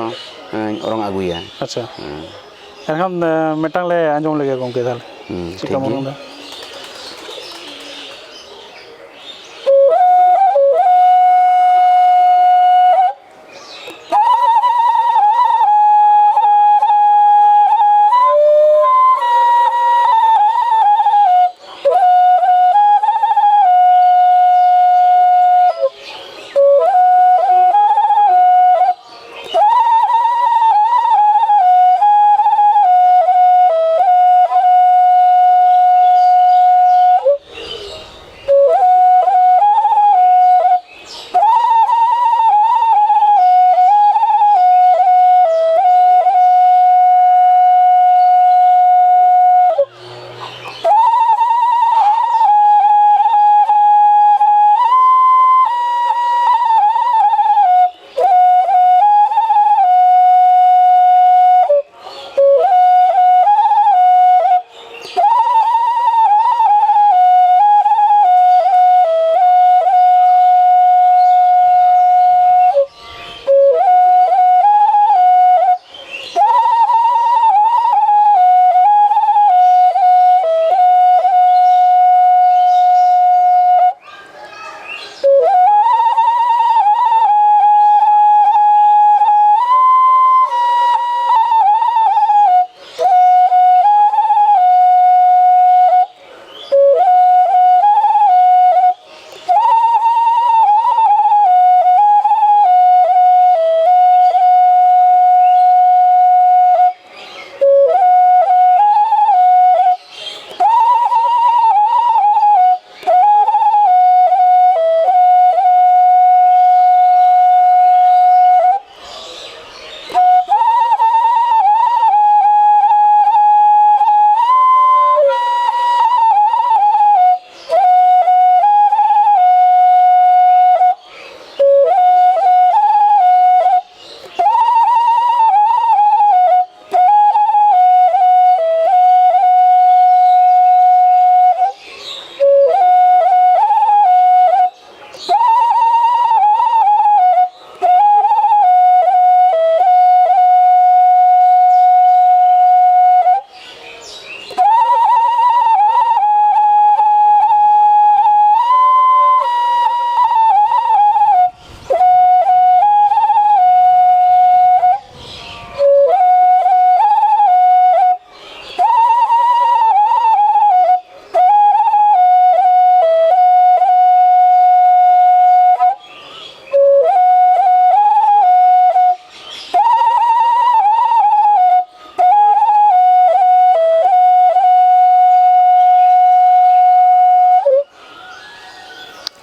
ᱮᱸ, ᱚᱨᱚᱝ ᱟᱹᱜᱩᱭᱟ᱾ ᱟᱪᱪᱷᱟ᱾ ᱦᱮᱸ᱾ ᱮᱱᱠᱷᱟᱱ, ᱮᱸ, ᱢᱤᱫᱴᱟᱝ ᱞᱮ ᱟᱸᱡᱚᱢ ᱞᱮᱜᱮ ᱜᱚᱢᱠᱮ, ᱛᱟᱦᱚᱞᱮ ᱦᱩᱸ, ᱪᱮᱫ ᱴᱷᱤᱠ ᱞᱮᱠᱟᱢ ᱜᱮᱭᱟ᱾ ᱚᱨᱚᱝ ᱮᱫᱟ?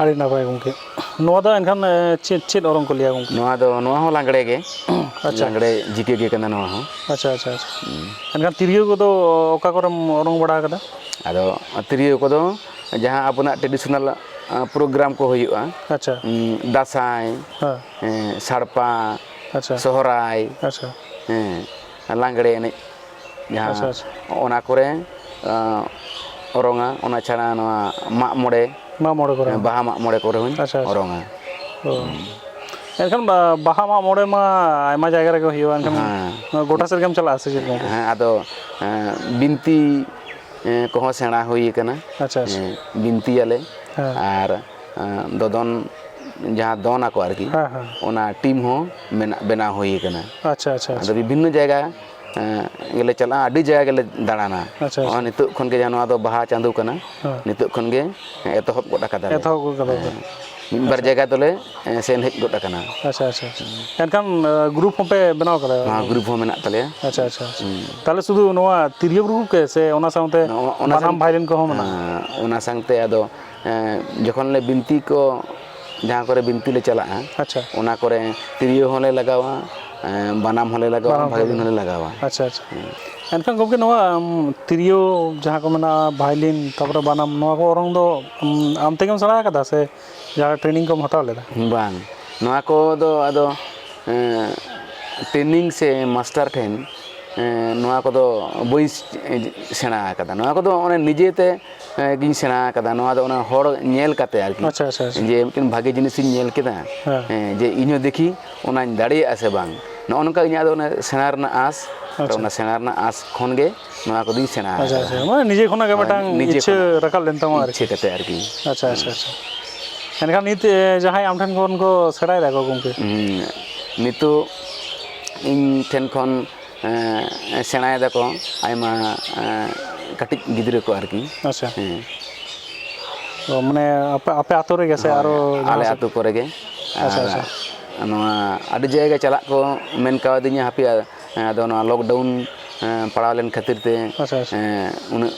ᱟᱹᱰᱤ ᱱᱟᱯᱟᱭ ᱜᱚᱢᱠᱮ᱾ ᱱᱚᱣᱟ ᱫᱚ ᱮᱱᱠᱷᱟᱱ ᱪᱮᱫ ᱪᱮᱫ ᱚᱨᱚᱝ ᱠᱚ ᱞᱟᱹᱭᱟ ᱜᱚᱢᱠᱮ? ᱱᱚᱣᱟ ᱫᱚ, ᱱᱚᱣᱟ ᱦᱚᱸ ᱞᱟᱜᱽᱲᱮ ᱜᱮ᱾ ᱟᱪᱪᱷᱟ᱾ ᱞᱟᱜᱽᱲᱮ ᱡᱤᱠᱟᱹ ᱜᱮ ᱠᱟᱱᱟ ᱱᱚᱣᱟ ᱦᱚᱸ᱾ ᱟᱪᱪᱷᱟ, ᱟᱪᱪᱷᱟ, ᱟᱪᱪᱷᱟ᱾ ᱮᱱᱠᱷᱟᱱ ᱛᱤᱨᱭᱳ ᱠᱚᱫᱚ ᱚᱠᱟ ᱠᱚᱨᱮᱢ ᱚᱨᱚᱝ ᱵᱟᱲᱟ ᱟᱠᱟᱫᱟ? ᱟᱫᱚ ᱛᱤᱨᱭᱳ ᱠᱚᱫᱚ ᱡᱟᱦᱟᱸ ᱟᱵᱚᱱᱟᱜ traditional ᱯᱨᱳᱜᱨᱟᱢ ᱠᱚ ᱦᱩᱭᱩᱜᱼᱟ, ᱟᱪᱪᱷᱟ᱾ ᱩᱸ, ᱫᱟᱸᱥᱟᱭ, ᱦᱮᱸ᱾ ᱮᱸ, ᱥᱟᱲᱯᱟ, ᱟᱪᱪᱷᱟ᱾ ᱥᱚᱦᱨᱟᱭ, ᱟᱪᱪᱷᱟ᱾ ᱦᱮᱸ, ᱞᱟᱜᱽᱲᱮ ᱮᱱᱮᱡ, ᱡᱟᱦᱟᱸ ᱟᱪᱪᱷᱟ, ᱟᱪᱪᱷᱟ᱾ ᱚᱱᱟ ᱠᱚᱨᱮ, ᱟᱸ, ᱚᱨᱚᱝᱟ᱾ ᱚᱱᱟ ᱪᱷᱟᱲᱟ ᱱᱚᱣᱟ ᱢᱟᱜ ᱢᱚᱬᱮ, ᱢᱟᱜ ᱢᱚᱬᱮ ᱠᱚᱨᱮ ᱦᱚᱸ᱾ ᱵᱟᱦᱟ ᱢᱟᱜ ᱢᱚᱬᱮ ᱠᱚᱨᱮ ᱦᱚᱸᱧ ᱟᱪᱪᱷᱟ, ᱟᱪᱪᱷᱟ᱾ ᱚᱨᱚᱝᱟ᱾ ᱚ᱾ ᱮᱱᱠᱷᱟᱱ ᱵᱟ-, ᱵᱟᱦᱟ ᱢᱟᱜ ᱢᱚᱬᱮ ᱢᱟ ᱟᱭᱢᱟ ᱡᱟᱭᱜᱟ ᱨᱮᱜᱮ ᱦᱩᱭᱩᱜᱼᱟ, ᱮᱱᱠᱷᱟᱱ ᱦᱮᱸ᱾ ᱜᱚᱴᱟ ᱥᱮᱫ ᱜᱮᱢ ᱪᱟᱞᱟᱜᱼᱟ ᱥᱮ ᱪᱮᱫ ᱜᱚᱢᱠᱮ? ᱦᱮᱸ, ᱟᱫᱚ, ᱮᱸ, ᱵᱤᱱᱛᱤ, ᱮᱸ, ᱠᱚᱦᱚᱸ ᱥᱮᱬᱟ ᱦᱩᱭ ᱟᱠᱟᱱᱟ᱾ ᱟᱪᱪᱷᱟ, ᱟᱪᱪᱷᱟ᱾ ᱮᱸ, ᱵᱤᱱᱛᱤᱭᱟᱞᱮ᱾ ᱦᱮᱸ᱾ ᱟᱨ, ᱮᱸ, ᱫᱚᱫᱚᱱ ᱡᱟᱦᱟᱸ ᱫᱚᱱ ᱟᱠᱚ ᱟᱨᱠᱤ, ᱦᱮᱸ, ᱦᱮᱸ᱾ ᱚᱱᱟ ᱴᱤᱢ ᱦᱚᱸ ᱢᱮᱱᱟᱜ, ᱵᱮᱱᱟᱣ ᱦᱩᱭ ᱟᱠᱟᱱᱟ᱾ ᱟᱪᱪᱷᱟ, ᱟᱪᱪᱷᱟ, ᱟᱫᱚ ᱟᱪᱪᱷᱟ᱾ ᱵᱤᱵᱷᱤᱱᱱᱚ ᱡᱟᱭᱜᱟ, ᱮᱸ, ᱜᱮᱞᱮ ᱪᱟᱞᱟᱜᱼᱟ, ᱟᱹᱰᱤ ᱡᱟᱭᱜᱟ ᱜᱮᱞᱮ ᱫᱟᱬᱟᱱᱟ᱾ ᱟᱪᱪᱷᱟ, ᱱᱚᱜᱼᱚᱭ ᱟᱪᱪᱷᱟ᱾ ᱱᱤᱛᱚᱜ ᱠᱷᱚᱱ ᱜᱮ, ᱡᱟᱦᱟᱸ ᱱᱚᱣᱟ ᱫᱚ ᱵᱟᱦᱟ ᱪᱟᱸᱫᱳ ᱠᱟᱱᱟ, ᱦᱮᱸ᱾ ᱱᱤᱛᱚᱜ ᱠᱷᱚᱱ ᱜᱮ ᱮᱛᱚᱦᱚᱵ ᱜᱚᱫ ᱟᱠᱟᱫᱟᱞᱮ᱾ ᱮᱛᱚᱦᱚᱵ ᱜᱚᱫ ᱠᱟᱫᱟ ᱯᱮ᱾ ᱦᱮᱸ᱾ ᱢᱤᱫ ᱵᱟᱨ ᱟᱪᱪᱷᱟ᱾ ᱡᱟᱭᱜᱟ ᱫᱚᱞᱮ, ᱮᱸ, ᱥᱮᱱ ᱦᱮᱡ ᱜᱚᱫ ᱟᱠᱟᱱᱟ᱾ ᱟᱪᱪᱷᱟ, ᱟᱪᱪᱷᱟ, ᱟᱪᱪᱷᱟ᱾ ᱮᱱᱠᱷᱟᱱ, ᱮᱸ, ᱜᱨᱩᱯ ᱦᱚᱸᱯᱮ ᱵᱮᱱᱟᱣ ᱠᱟᱫᱟ? ᱦᱮᱸ, ᱜᱨᱩᱯ ᱦᱚᱸ ᱢᱮᱱᱟᱜ ᱛᱟᱞᱮᱭᱟ᱾ ᱟᱪᱪᱷᱟ, ᱟᱪᱪᱷᱟ, ᱟᱪᱪᱷᱟ᱾ ᱦᱩᱸ᱾ ᱛᱟᱦᱞᱮ ᱥᱩᱫᱷᱩ ᱱᱚᱣᱟ ᱛᱤᱨᱭᱳ ᱨᱩ ᱜᱮ ᱥᱮ ᱚᱱᱟ ᱥᱟᱶᱛᱮ ᱱᱚᱜᱼᱚ, ᱚᱱᱟ ᱵᱟᱱᱟᱢ, ᱥᱟᱶ-, ᱵᱷᱟᱭᱞᱤᱱ ᱠᱚᱦᱚᱸ ᱢᱮᱱᱟᱜᱼᱟ? ᱦᱮᱸ, ᱚᱱᱟ ᱥᱟᱶᱛᱮ ᱟᱫᱚ, ᱮᱸ, ᱡᱚᱠᱷᱚᱱ ᱞᱮ ᱵᱤᱱᱛᱤ ᱠᱚ, ᱡᱟᱦᱟᱸ ᱠᱚᱨᱮ ᱵᱤᱱᱛᱤ ᱞᱮ ᱪᱟᱞᱟᱜᱼᱟ, ᱟᱪᱪᱷᱟ᱾ ᱚᱱᱟ ᱠᱚᱨᱮ ᱛᱤᱨᱭᱳ ᱦᱚᱸᱞᱮ ᱞᱟᱜᱟᱣᱟ, ᱮᱸ, ᱵᱟᱱᱟᱢ ᱦᱚᱸᱞᱮ ᱞᱟᱜᱟᱣᱟ, ᱵᱟᱱᱟᱢ ᱦᱚᱸᱞᱮ ᱵᱷᱟᱭᱞᱤᱱ ᱦᱚᱸᱞᱮ ᱞᱟᱜᱟᱣᱟ᱾ ᱟᱪᱪᱷᱟ, ᱟᱪᱪᱷᱟ᱾ ᱦᱮᱸ᱾ ᱮᱱᱠᱷᱟᱱ ᱜᱚᱢᱠᱮ, ᱱᱚᱣᱟ, ᱩᱢ, ᱛᱤᱨᱭᱳ ᱡᱟᱦᱟᱸ ᱠᱚ ᱢᱮᱱᱟᱜᱼᱟ, ᱵᱷᱟᱭᱞᱤᱱ, ᱛᱟᱯᱚᱨᱮ ᱵᱟᱱᱟᱢ, ᱱᱚᱣᱟ ᱠᱚ ᱚᱨᱚᱝ ᱫᱚ, ᱩᱢ, ᱟᱢ ᱛᱮᱜᱮᱢ ᱥᱮᱬᱟ ᱟᱠᱟᱫᱟ ᱥᱮ ᱡᱟᱦᱟᱸ ᱴᱨᱮᱱᱤᱝ ᱠᱚᱢ ᱦᱟᱛᱟᱣ ᱞᱮᱫᱟ? ᱵᱟᱝ, ᱱᱚᱣᱟ ᱠᱚᱫᱚ ᱟᱫᱚ, ᱮᱸ, ᱴᱨᱮᱱᱤᱝ ᱥᱮ ᱢᱟᱥᱴᱟᱨ ᱴᱷᱮᱱ, ᱮᱸ, ᱱᱚᱣᱟ ᱠᱚᱫᱚ ᱵᱟᱹᱧ ᱥᱮᱬᱟ ᱟᱠᱟᱫᱟ᱾ ᱱᱚᱣᱟ ᱠᱚᱫᱚ ᱚᱱᱮ ᱱᱤᱡᱮᱛᱮ, ᱮᱸ, ᱜᱤᱧ ᱥᱮᱬᱟ ᱟᱠᱟᱫᱟ᱾ ᱱᱚᱣᱟ ᱫᱚ ᱚᱱᱟ ᱦᱚᱲ ᱧᱮᱞ ᱠᱟᱛᱮ ᱟᱨᱠᱤ᱾ ᱟᱪᱪᱷᱟ, ᱟᱪᱪᱷᱟ, ᱟᱪᱪᱷᱟ᱾ ᱡᱮ ᱢᱤᱫᱴᱮᱱ ᱵᱷᱟᱜᱮ ᱡᱤᱱᱤᱥᱤᱧ ᱧᱮᱞ ᱠᱮᱫᱟ, ᱦᱮᱸ᱾ ᱦᱮᱸ, ᱡᱮ ᱤᱧᱦᱚᱸ ᱫᱮᱠᱷᱤ ᱚᱱᱟᱧ ᱫᱟᱲᱮᱭᱟᱜᱼᱟ ᱥᱮ ᱵᱟᱝ, ᱱᱚᱜᱼᱚ ᱱᱚᱝᱠᱟ ᱤᱧᱟᱹᱜ ᱫᱚ ᱚᱱᱟ ᱥᱮᱬᱟ ᱨᱮᱱᱟᱜ ᱟᱸᱥ᱾ ᱛᱚ, ᱟᱪᱪᱷᱟ᱾ ᱚᱱᱟ ᱥᱮᱬᱟ ᱨᱮᱱᱟᱜ ᱟᱸᱥ ᱠᱷᱚᱱ ᱜᱮ ᱱᱚᱣᱟ ᱠᱚᱫᱚᱧ ᱥᱮᱬᱟ ᱟᱪᱪᱷᱟ, ᱟᱠᱟᱫᱟ᱾ ᱟᱪᱪᱷᱟ᱾ ᱢᱟᱱᱮ ᱱᱤᱡᱮ ᱠᱷᱚᱱᱟᱜ ᱜᱮ ᱦᱳᱭ, ᱢᱤᱫᱴᱟᱝ ᱱᱤᱡᱮ ᱤᱪᱪᱷᱟᱹ ᱠᱷᱚᱱᱟᱜ ᱨᱟᱠᱟᱵ ᱞᱮᱱ ᱛᱟᱢᱟ ᱤᱪᱪᱷᱟᱹ ᱟᱨᱠᱤ᱾ ᱠᱟᱛᱮ ᱟᱨᱠᱤ᱾ ᱟᱪᱪᱷᱟ, ᱦᱮᱸ᱾ ᱟᱪᱪᱷᱟ, ᱟᱪᱪᱷᱟ᱾ ᱮᱱᱠᱷᱟᱱ ᱱᱤᱛ, ᱮ, ᱡᱟᱦᱟᱸᱭ ᱟᱢ ᱴᱷᱮᱱ ᱠᱷᱚᱱ ᱠᱚ ᱥᱮᱬᱟᱭᱮᱫᱟ ᱠᱚ ᱜᱚᱢᱠᱮ? ᱦᱩᱸ, ᱱᱤᱛᱚᱜ ᱤᱧ ᱴᱷᱮᱱ ᱠᱷᱚᱱ, ᱮᱸ, ᱥᱮᱬᱟᱭ ᱫᱟᱠᱚ ᱟᱭᱢᱟ, ᱮᱸ, ᱠᱟᱹᱴᱤᱡ ᱜᱤᱫᱽᱨᱟᱹ ᱠᱚ ᱟᱨᱠᱤ᱾ ᱟᱪᱪᱷᱟ᱾ ᱦᱮᱸ᱾ ᱚ, ᱢᱟᱱᱮ ᱟᱯᱮ, ᱟᱯᱮ ᱟᱛᱳ ᱨᱮᱜᱮ ᱥᱮ ᱦᱳᱭ, ᱟᱨᱚ ᱡᱟᱦᱟᱸ ᱟᱞᱮ ᱥᱮᱫ? ᱟᱹᱛᱩ ᱠᱚᱨᱮ ᱜᱮ᱾ ᱟᱪᱪᱷᱟ, ᱟᱨ ᱟᱪᱪᱷᱟ᱾ ᱱᱚᱣᱟ ᱟᱹᱰᱤ ᱡᱟᱭᱜᱟ ᱪᱟᱞᱟᱜ ᱠᱚ ᱢᱮᱱ ᱠᱟᱣᱫᱤᱧᱟ, ᱦᱟᱯᱮ, ᱟᱫᱚ ᱱᱚᱣᱟ ᱞᱚᱠᱰᱟᱣᱩᱱ ᱮᱸ, ᱯᱟᱲᱟᱣ ᱞᱮᱱ ᱠᱷᱟᱹᱛᱤᱨ ᱛᱮ ᱟᱪᱪᱷᱟ, ᱟᱪᱪᱷᱟ᱾ ᱮᱸ, ᱩᱱᱟᱹᱜ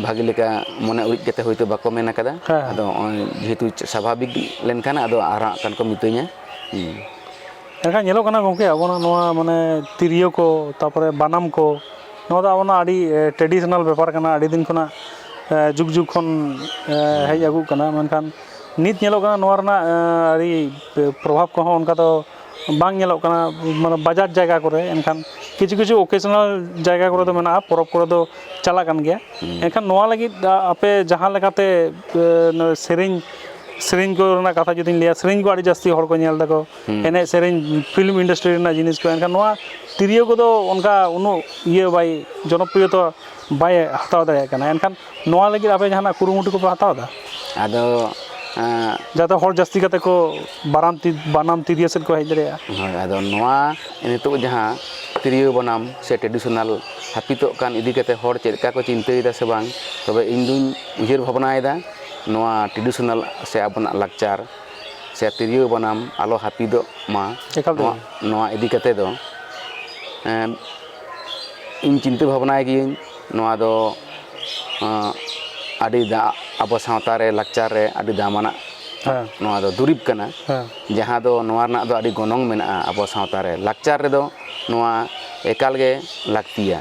ᱵᱷᱟᱜᱮ ᱞᱮᱠᱟ ᱢᱚᱱᱮ ᱩᱨᱤᱡ ᱠᱟᱛᱮ ᱦᱚᱭᱛᱳ ᱵᱟᱠᱚ ᱢᱮᱱ ᱟᱠᱟᱫᱟ᱾ ᱦᱮᱸ, ᱦᱮᱸ᱾ ᱟᱫᱚ ᱱᱚᱜᱼᱚᱭ ᱡᱮᱦᱮᱛᱩ ᱥᱟᱵᱷᱟᱵᱤᱠ ᱞᱮᱱᱠᱷᱟᱱ ᱟᱫᱚ ᱟᱨᱦᱚᱸ ᱦᱟᱸᱜ ᱠᱷᱟᱱ ᱠᱚ ᱢᱤᱛᱟᱹᱧᱟ᱾ ᱦᱩᱸ᱾ ᱮᱱᱠᱷᱟᱱ ᱧᱮᱞᱚᱜ ᱠᱟᱱᱟ ᱜᱚᱢᱠᱮ, ᱟᱵᱚᱱᱟᱜ ᱱᱚᱣᱟ ᱢᱟᱱᱮ ᱛᱤᱨᱭᱳ ᱠᱚ, ᱛᱟᱨᱯᱚᱨᱮ ᱵᱟᱱᱟᱢ ᱠᱚ, ᱱᱚᱣᱟ ᱫᱚ ᱟᱵᱚᱱᱟᱜ ᱟᱹᱰᱤ, ᱮ, traditional ᱵᱮᱯᱟᱨ ᱠᱟᱱᱟ, ᱟᱹᱰᱤ ᱫᱤᱱ ᱠᱷᱚᱱᱟᱜ, ᱮ, ᱡᱩᱜᱽ ᱡᱩᱜᱽ ᱠᱷᱚᱱ, ᱮ, ᱦᱮᱡ ᱟᱹᱜᱩᱜ ᱠᱟᱱᱟ᱾ ᱢᱮᱱᱠᱷᱟᱱ ᱱᱤᱛ ᱧᱮᱞᱚᱜ ᱠᱟᱱᱟ ᱱᱚᱣᱟ ᱨᱮᱱᱟᱜ, ᱮ, ᱟᱹᱰᱤ ᱯᱨᱚᱵᱷᱟᱵᱽ ᱠᱚᱦᱚᱸ ᱚᱱᱠᱟ ᱫᱚ ᱵᱟᱝ ᱧᱮᱞᱚᱜ ᱠᱟᱱᱟ, ᱢᱟᱱᱮ ᱵᱟᱡᱟᱨ ᱡᱟᱭᱜᱟ ᱠᱚᱨᱮ᱾ ᱮᱱᱠᱷᱟᱱ ᱠᱤᱪᱷᱩ ᱠᱤᱪᱷᱩ occasional ᱡᱟᱭᱜᱟ ᱠᱚᱨᱮ ᱫᱚ ᱢᱮᱱᱟᱜᱼᱟ, ᱯᱚᱨᱚᱵᱽ ᱠᱚᱨᱮ ᱫᱚ ᱪᱟᱞᱟᱜ ᱠᱟᱱ ᱜᱮᱭᱟ᱾ ᱦᱩᱸ᱾ ᱮᱱᱠᱷᱟᱱ ᱱᱚᱣᱟ ᱞᱟᱹᱜᱤᱫ, ᱟ-, ᱟᱯᱮ ᱡᱟᱦᱟᱸ ᱞᱮᱠᱟᱛᱮ, ᱮ, ᱱᱚᱣᱟ ᱥᱮᱨᱮᱧ, ᱥᱮᱨᱮᱧ ᱠᱚ ᱨᱮᱱᱟᱜ ᱠᱟᱛᱷᱟ ᱡᱩᱫᱤᱧ ᱞᱟᱹᱭᱟ, ᱥᱮᱨᱮᱧ ᱠᱚ ᱟᱹᱰᱤ ᱡᱟᱹᱥᱛᱤ ᱦᱚᱲ ᱠᱚ ᱧᱮᱞ ᱫᱟᱠᱚ, ᱦᱩᱸ᱾ ᱮᱱᱮᱡ ᱥᱮᱨᱮᱧ, film industry ᱨᱮᱱᱟᱜ ᱡᱤᱱᱤᱥ ᱠᱚ, ᱮᱱᱠᱷᱟᱱ ᱱᱚᱣᱟ ᱛᱤᱨᱭᱳ ᱠᱚᱫᱚ ᱚᱱᱠᱟ ᱩᱱᱟᱹᱜ ᱤᱭᱟᱹ ᱵᱟᱭ, ᱡᱚᱱᱚᱯᱨᱤᱭᱚᱛᱟ ᱵᱟᱭ ᱦᱟᱛᱟᱣ ᱫᱟᱲᱮᱭᱟᱜ ᱠᱟᱱᱟ᱾ ᱮᱱᱠᱷᱟᱱ ᱱᱚᱣᱟ ᱞᱟᱹᱜᱤᱫ ᱟᱯᱮ ᱡᱟᱦᱟᱱᱟᱜ ᱠᱩᱨᱩᱢᱩᱴᱩ ᱠᱚᱯᱮ ᱦᱟᱛᱟᱣ ᱮᱫᱟ? ᱟᱫᱚ, ᱮᱸ, ᱡᱟᱛᱮ ᱦᱚᱲ ᱡᱟᱹᱥᱛᱤ ᱠᱟᱛᱮ ᱠᱚ ᱵᱟᱱᱟᱢ ᱛᱤ-, ᱵᱟᱱᱟᱢ ᱛᱤᱨᱭᱳ ᱥᱮᱫ ᱠᱚ ᱦᱮᱡ ᱫᱟᱲᱮᱭᱟᱜᱼᱟ᱾ ᱦᱳᱭ, ᱟᱫᱚ ᱱᱚᱣᱟ ᱱᱤᱛᱚᱜ ᱡᱟᱦᱟᱸ ᱛᱤᱨᱭᱳ ᱵᱟᱱᱟᱢ ᱥᱮ traditional ᱦᱟᱹᱯᱤᱫᱚᱜ ᱠᱟᱱ ᱤᱫᱤ ᱠᱟᱛᱮ ᱦᱚᱲ ᱪᱮᱫ ᱞᱮᱠᱟ ᱠᱚ ᱪᱤᱱᱛᱟᱹᱭᱮᱫᱟ ᱥᱮ ᱵᱟᱝ, ᱛᱚᱵᱮ ᱤᱧ ᱫᱩᱧ ᱩᱭᱦᱟᱹᱨ ᱵᱷᱟᱵᱽᱱᱟᱭᱮᱫᱟ ᱱᱚᱣᱟ traditional ᱥᱮ ᱟᱵᱚᱱᱟᱜ ᱞᱟᱠᱪᱟᱨ ᱥᱮ ᱛᱤᱨᱭᱳ ᱵᱟᱱᱟᱢ ᱟᱞᱚ ᱦᱟᱹᱯᱤᱫᱚᱜ ᱢᱟ᱾ ᱮᱠᱟᱞ ᱛᱮᱜᱮ᱾ ᱱᱚᱣᱟ, ᱱᱚᱣᱟ ᱤᱫᱤ ᱠᱟᱛᱮ ᱫᱚ, ᱮᱸ, ᱤᱧ ᱪᱤᱱᱛᱟᱹ ᱵᱷᱟᱵᱽᱱᱟᱭ ᱜᱤᱭᱟᱹᱧ᱾ ᱱᱚᱣᱟ ᱫᱚ, ᱮᱸ, ᱟᱹᱰᱤ ᱫᱟ-, ᱟᱵᱚ ᱥᱟᱶᱛᱟ ᱨᱮ, ᱞᱟᱠᱪᱟᱨ ᱨᱮ ᱟᱹᱰᱤ ᱫᱟᱢᱟᱱᱟᱜ ᱦᱮᱸ᱾ ᱱᱚᱣᱟ ᱫᱚ ᱫᱩᱨᱤᱵᱽ ᱠᱟᱱᱟ, ᱦᱮᱸ᱾ ᱡᱟᱦᱟᱸ ᱫᱚ ᱱᱚᱣᱟ ᱨᱮᱱᱟᱜ ᱫᱚ ᱟᱹᱰᱤ ᱜᱚᱱᱚᱝ ᱢᱮᱱᱟᱜᱼᱟ ᱟᱵᱚ ᱥᱟᱶᱛᱟ ᱨᱮ᱾ ᱞᱟᱠᱪᱟᱨ ᱨᱮᱫᱚ ᱱᱚᱣᱟ ᱮᱠᱟᱞ ᱜᱮ ᱞᱟᱹᱠᱛᱤᱭᱟ᱾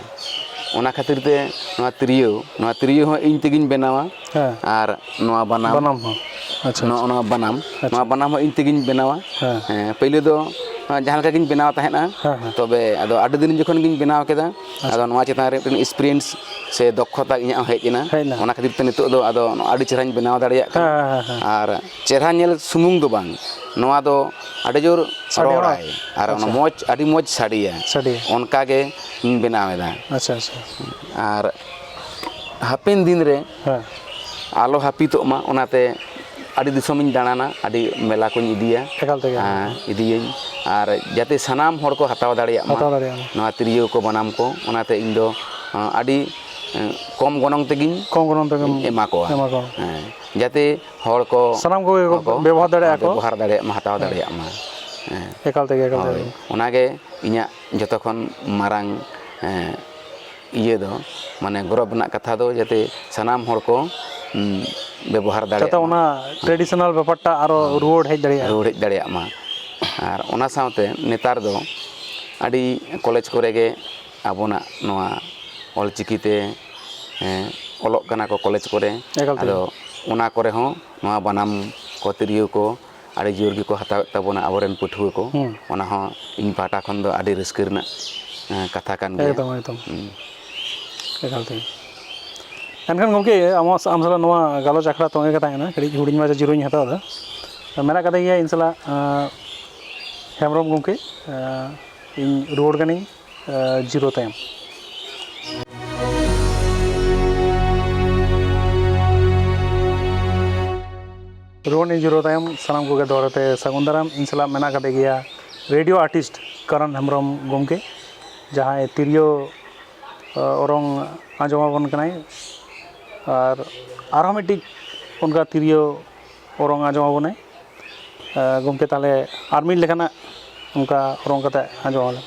ᱚᱱᱟ ᱠᱷᱟᱹᱛᱤᱨ ᱛᱮ ᱱᱚᱣᱟ ᱛᱤᱨᱭᱳ, ᱱᱚᱣᱟ ᱛᱤᱨᱭᱳ ᱦᱚᱸ ᱤᱧ ᱛᱮᱜᱮᱧ ᱵᱮᱱᱟᱣᱟ᱾ ᱦᱮᱸ᱾ ᱟᱨ ᱱᱚᱣᱟ ᱵᱟᱱᱟᱢ, ᱵᱟᱱᱟᱢ ᱦᱚᱸ᱾ ᱟᱪᱪᱷᱟ, ᱱᱚᱜᱼᱚ ᱟᱪᱪᱷᱟ᱾ ᱱᱚᱣᱟ ᱵᱟᱱᱟᱢ, ᱟᱪᱪᱷᱟ᱾ ᱱᱚᱣᱟ ᱵᱟᱱᱟᱢ ᱦᱚᱸ ᱤᱧ ᱛᱮᱜᱮᱧ ᱵᱮᱱᱟᱣᱟ᱾ ᱦᱮᱸ᱾ ᱦᱮᱸ, ᱯᱳᱭᱞᱳ ᱫᱚ, ᱟᱸ, ᱡᱟᱦᱟᱸ ᱞᱮᱠᱟ ᱜᱤᱧ ᱵᱮᱱᱟᱣ ᱛᱟᱦᱮᱸᱫᱼᱟ᱾ ᱦᱮᱸ, ᱦᱮᱸ᱾ ᱛᱚᱵᱮ ᱟᱫᱚ ᱟᱹᱰᱤ ᱫᱤᱱ ᱡᱚᱠᱷᱚᱱ ᱜᱤᱧ ᱵᱮᱱᱟᱣ ᱠᱮᱫᱟ, ᱟᱪᱪᱷᱟ᱾ ᱟᱫᱚ ᱱᱚᱣᱟ ᱪᱮᱛᱟᱱ ᱨᱮ ᱢᱤᱫᱴᱮᱱ experience ᱥᱮ ᱫᱚᱠᱷᱚᱛᱟ ᱤᱧᱟᱹᱜ ᱦᱚᱸ ᱦᱮᱡ ᱮᱱᱟ᱾ ᱦᱮᱡ ᱮᱱᱟ᱾ ᱚᱱᱟ ᱠᱷᱟᱹᱛᱤᱨ ᱛᱮ ᱱᱤᱛᱚᱜ ᱫᱚ ᱟᱫᱚ ᱟᱹᱰᱤ ᱪᱮᱦᱨᱟᱧ ᱵᱮᱱᱟᱣ ᱫᱟᱲᱮᱭᱟᱜ ᱠᱟᱱᱟ᱾ ᱦᱮᱸ, ᱦᱮᱸ, ᱦᱮᱸ᱾ ᱟᱨ ᱪᱮᱦᱨᱟ ᱧᱮᱞ ᱥᱩᱢᱩᱝ ᱫᱚ ᱵᱟᱝ, ᱱᱚᱣᱟ ᱫᱚ ᱟᱹᱰᱤ ᱡᱳᱨ ᱥᱟᱰᱮ ᱦᱚᱸ᱾ ᱨᱚᱲᱟᱭ ᱟᱨ ᱚᱱᱟ ᱟᱪᱪᱷᱟ᱾ ᱢᱚᱡᱽ, ᱟᱹᱰᱤ ᱢᱚᱡᱽ ᱥᱟᱰᱮᱭᱟ᱾ ᱥᱟᱰᱮᱭᱟ᱾ ᱚᱱᱠᱟ ᱜᱮ ᱤᱧ ᱵᱮᱱᱟᱣ ᱮᱫᱟ᱾ ᱟᱪᱪᱷᱟ, ᱟᱪᱪᱷᱟ᱾ ᱟᱨ ᱦᱟᱯᱮᱱ ᱫᱤᱱ ᱨᱮ ᱦᱮᱸ᱾ ᱟᱞᱚ ᱦᱟᱹᱯᱤᱫᱚᱜ ᱢᱟ, ᱚᱱᱟᱛᱮ ᱟᱹᱰᱤ ᱫᱤᱥᱚᱢᱤᱧ ᱫᱟᱬᱟᱱᱟ, ᱟᱹᱰᱤ ᱢᱮᱞᱟ ᱠᱚᱧ ᱤᱫᱤᱭᱟ᱾ ᱮᱠᱟᱞ ᱛᱮᱜᱮ᱾ ᱟᱸ, ᱤᱫᱤᱭᱟᱹᱧ᱾ ᱟᱨ ᱡᱟᱛᱮ ᱥᱟᱱᱟᱢ ᱦᱚᱲ ᱠᱚ ᱦᱟᱛᱟᱣ ᱫᱟᱲᱮᱭᱟᱜ ᱢᱟ ᱦᱟᱛᱟᱣ ᱫᱟᱲᱮᱭᱟᱜ ᱢᱟ᱾ ᱱᱚᱣᱟ ᱛᱤᱨᱭᱳ ᱠᱚ, ᱵᱟᱱᱟᱢ ᱠᱚ, ᱚᱱᱟᱛᱮ ᱤᱧ ᱫᱚ, ᱟᱸ, ᱟᱹᱰᱤ, ᱮᱸ, ᱠᱚᱢ ᱜᱚᱱᱚᱝ ᱛᱮᱜᱮᱧ ᱠᱚᱢ ᱜᱚᱱᱚᱝ ᱛᱮᱜᱮᱢ ᱮᱢᱟ ᱠᱚᱣᱟ᱾ ᱮᱢᱟ ᱠᱚᱣᱟ᱾ ᱦᱮᱸ, ᱡᱟᱛᱮ ᱦᱚᱲ ᱠᱚ, ᱥᱟᱱᱟᱢ ᱠᱚᱜᱮ ᱠᱚ ᱦᱚᱲ ᱠᱚ ᱵᱮᱵᱚᱦᱟᱨ ᱫᱟᱲᱮᱭᱟᱜᱼᱟ ᱠᱚ᱾ ᱵᱮᱵᱚᱦᱟᱨ ᱫᱟᱲᱮᱭᱟᱜ ᱢᱟ, ᱦᱟᱛᱟᱣ ᱦᱮᱸ᱾ ᱫᱟᱲᱮᱭᱟᱜ ᱢᱟ᱾ ᱦᱮᱸ᱾ ᱮᱠᱟᱞ ᱛᱮᱜᱮ, ᱮᱠᱟᱞ ᱦᱳᱭ, ᱛᱮᱜᱮ᱾ ᱚᱱᱟᱜᱮ ᱤᱧᱟᱹᱜ ᱡᱚᱛᱚ ᱠᱷᱚᱱ ᱢᱟᱨᱟᱝ, ᱮᱸ, ᱤᱭᱟᱹ ᱫᱚ, ᱢᱟᱱᱮ ᱜᱚᱨᱚᱵᱽ ᱨᱮᱱᱟᱜ ᱠᱟᱛᱷᱟ ᱫᱚ ᱡᱟᱛᱮ ᱥᱟᱱᱟᱢ ᱦᱚᱲ ᱠᱚ, ᱩᱢ, ᱵᱮᱵᱚᱦᱟᱨ ᱫᱟᱲᱮᱭᱟᱜ ᱡᱟᱛᱮ ᱢᱟ᱾ ᱚᱱᱟ traditional ᱵᱮᱯᱟᱨᱴᱟ ᱟᱨᱚ ᱦᱮᱸ᱾ ᱨᱩᱣᱟᱹᱲ ᱦᱮᱡ ᱫᱟᱲᱮᱭᱟᱜᱼᱟ᱾ ᱨᱩᱣᱟᱹᱲ ᱦᱮᱡ ᱫᱟᱲᱮᱭᱟᱜ ᱢᱟ᱾ ᱟᱨ ᱚᱱᱟ ᱥᱟᱶᱛᱮ ᱱᱮᱛᱟᱨ ᱫᱚ ᱟᱹᱰᱤ ᱠᱚᱞᱮᱡᱽ ᱠᱚᱨᱮ ᱜᱮ ᱟᱵᱚᱱᱟᱜ ᱱᱚᱣᱟ ᱚᱞᱪᱤᱠᱤ ᱛᱮ, ᱦᱮᱸ, ᱚᱞᱚᱜ ᱠᱟᱱᱟ ᱠᱚ ᱠᱚᱞᱮᱡᱽ ᱠᱚᱨᱮ᱾ ᱮᱠᱟᱞ ᱛᱮ᱾ ᱟᱫᱚ ᱚᱱᱟ ᱠᱚᱨᱮ ᱦᱚᱸ ᱱᱚᱣᱟ ᱵᱟᱱᱟᱢ ᱠᱚ, ᱛᱤᱨᱭᱳ ᱠᱚ ᱟᱹᱰᱤ ᱡᱳᱨ ᱜᱮᱠᱚ ᱦᱟᱛᱟᱣᱮᱫ ᱛᱟᱵᱚᱱᱟ ᱟᱵᱚᱨᱮᱱ ᱯᱟᱹᱴᱷᱩᱣᱟᱹ ᱠᱚ᱾ ᱦᱩᱸ᱾ ᱚᱱᱟ ᱦᱚᱸ ᱤᱧ ᱯᱟᱦᱴᱟ ᱠᱷᱚᱱ ᱫᱚ ᱟᱹᱰᱤ ᱨᱟᱹᱥᱠᱟᱹ ᱨᱮᱱᱟᱜ, ᱮᱸ, ᱠᱟᱛᱷᱟ ᱠᱟᱱ ᱜᱮᱭᱟ᱾ ᱮᱠᱫᱚᱢ, ᱮᱠᱫᱚᱢ᱾ ᱦᱩᱸ᱾ ᱮᱠᱟᱞ ᱛᱮ᱾ ᱮᱱᱠᱷᱟᱱ ᱜᱚᱢᱠᱮ, ᱟᱢᱟᱜ, ᱟᱢ ᱥᱟᱞᱟᱜ ᱱᱚᱣᱟ ᱜᱟᱞᱚᱪ ᱟᱠᱷᱲᱟ ᱛᱚᱸᱜᱮ ᱠᱟᱛᱮ ᱦᱮᱱᱟᱜ ᱠᱟᱹᱴᱤᱡ ᱦᱩᱰᱤᱧ ᱢᱟᱪᱷᱟ ᱡᱤᱨᱟᱹᱣ ᱤᱧ ᱦᱟᱛᱟᱣ ᱮᱫᱟ᱾ ᱢᱮᱱᱟᱜ ᱠᱟᱫᱮ ᱜᱮᱭᱟ ᱤᱧ ᱥᱟᱞᱟᱜ, ᱟᱸ, ᱦᱮᱢᱵᱨᱚᱢ ᱜᱚᱢᱠᱮ, ᱟᱸ, ᱤᱧ ᱨᱩᱣᱟᱹᱲ ᱠᱟᱹᱱᱟᱹᱧ, ᱟᱸ, ᱡᱤᱨᱟᱹᱣ ᱛᱟᱭᱚᱢ᱾ ᱨᱩᱣᱟᱹᱲ ᱤᱧ ᱡᱤᱨᱟᱹᱣ ᱛᱟᱭᱚᱢ ᱥᱟᱱᱟᱢ ᱠᱚᱜᱮ ᱫᱚᱦᱲᱟ ᱛᱮ ᱥᱟᱹᱜᱩᱱ ᱫᱟᱨᱟᱢ᱾ ᱤᱧ ᱥᱟᱞᱟᱜ ᱢᱮᱱᱟᱜ ᱠᱟᱫᱮ ᱜᱮᱭᱟ ᱨᱮᱰᱤᱭᱳ ᱟᱨᱴᱤᱥᱴ ᱠᱟᱨᱚᱱ ᱦᱮᱢᱵᱨᱚᱢ ᱜᱚᱢᱠᱮ, ᱡᱟᱦᱟᱸᱭ ᱛᱤᱨᱭᱳ, ᱟᱸ, ᱚᱨᱚᱝ ᱟᱸᱡᱚᱢ ᱟᱵᱚᱱ ᱠᱟᱱᱟᱭ᱾ ᱟᱨ ᱟᱨᱦᱚᱸ ᱢᱤᱫᱴᱤᱡ ᱚᱱᱠᱟ ᱛᱤᱨᱭᱳ ᱚᱨᱚᱝ ᱟᱸᱡᱚᱢ ᱟᱵᱚᱱᱟᱭ᱾ ᱟᱸ, ᱜᱚᱢᱠᱮ, ᱛᱟᱦᱚᱞᱮ ᱟᱨ ᱢᱤᱫ ᱞᱮᱠᱟᱱᱟᱜ ᱚᱱᱠᱟ ᱚᱨᱚᱝ ᱠᱟᱛᱮ ᱟᱸᱡᱚᱢ ᱟᱞᱮ᱾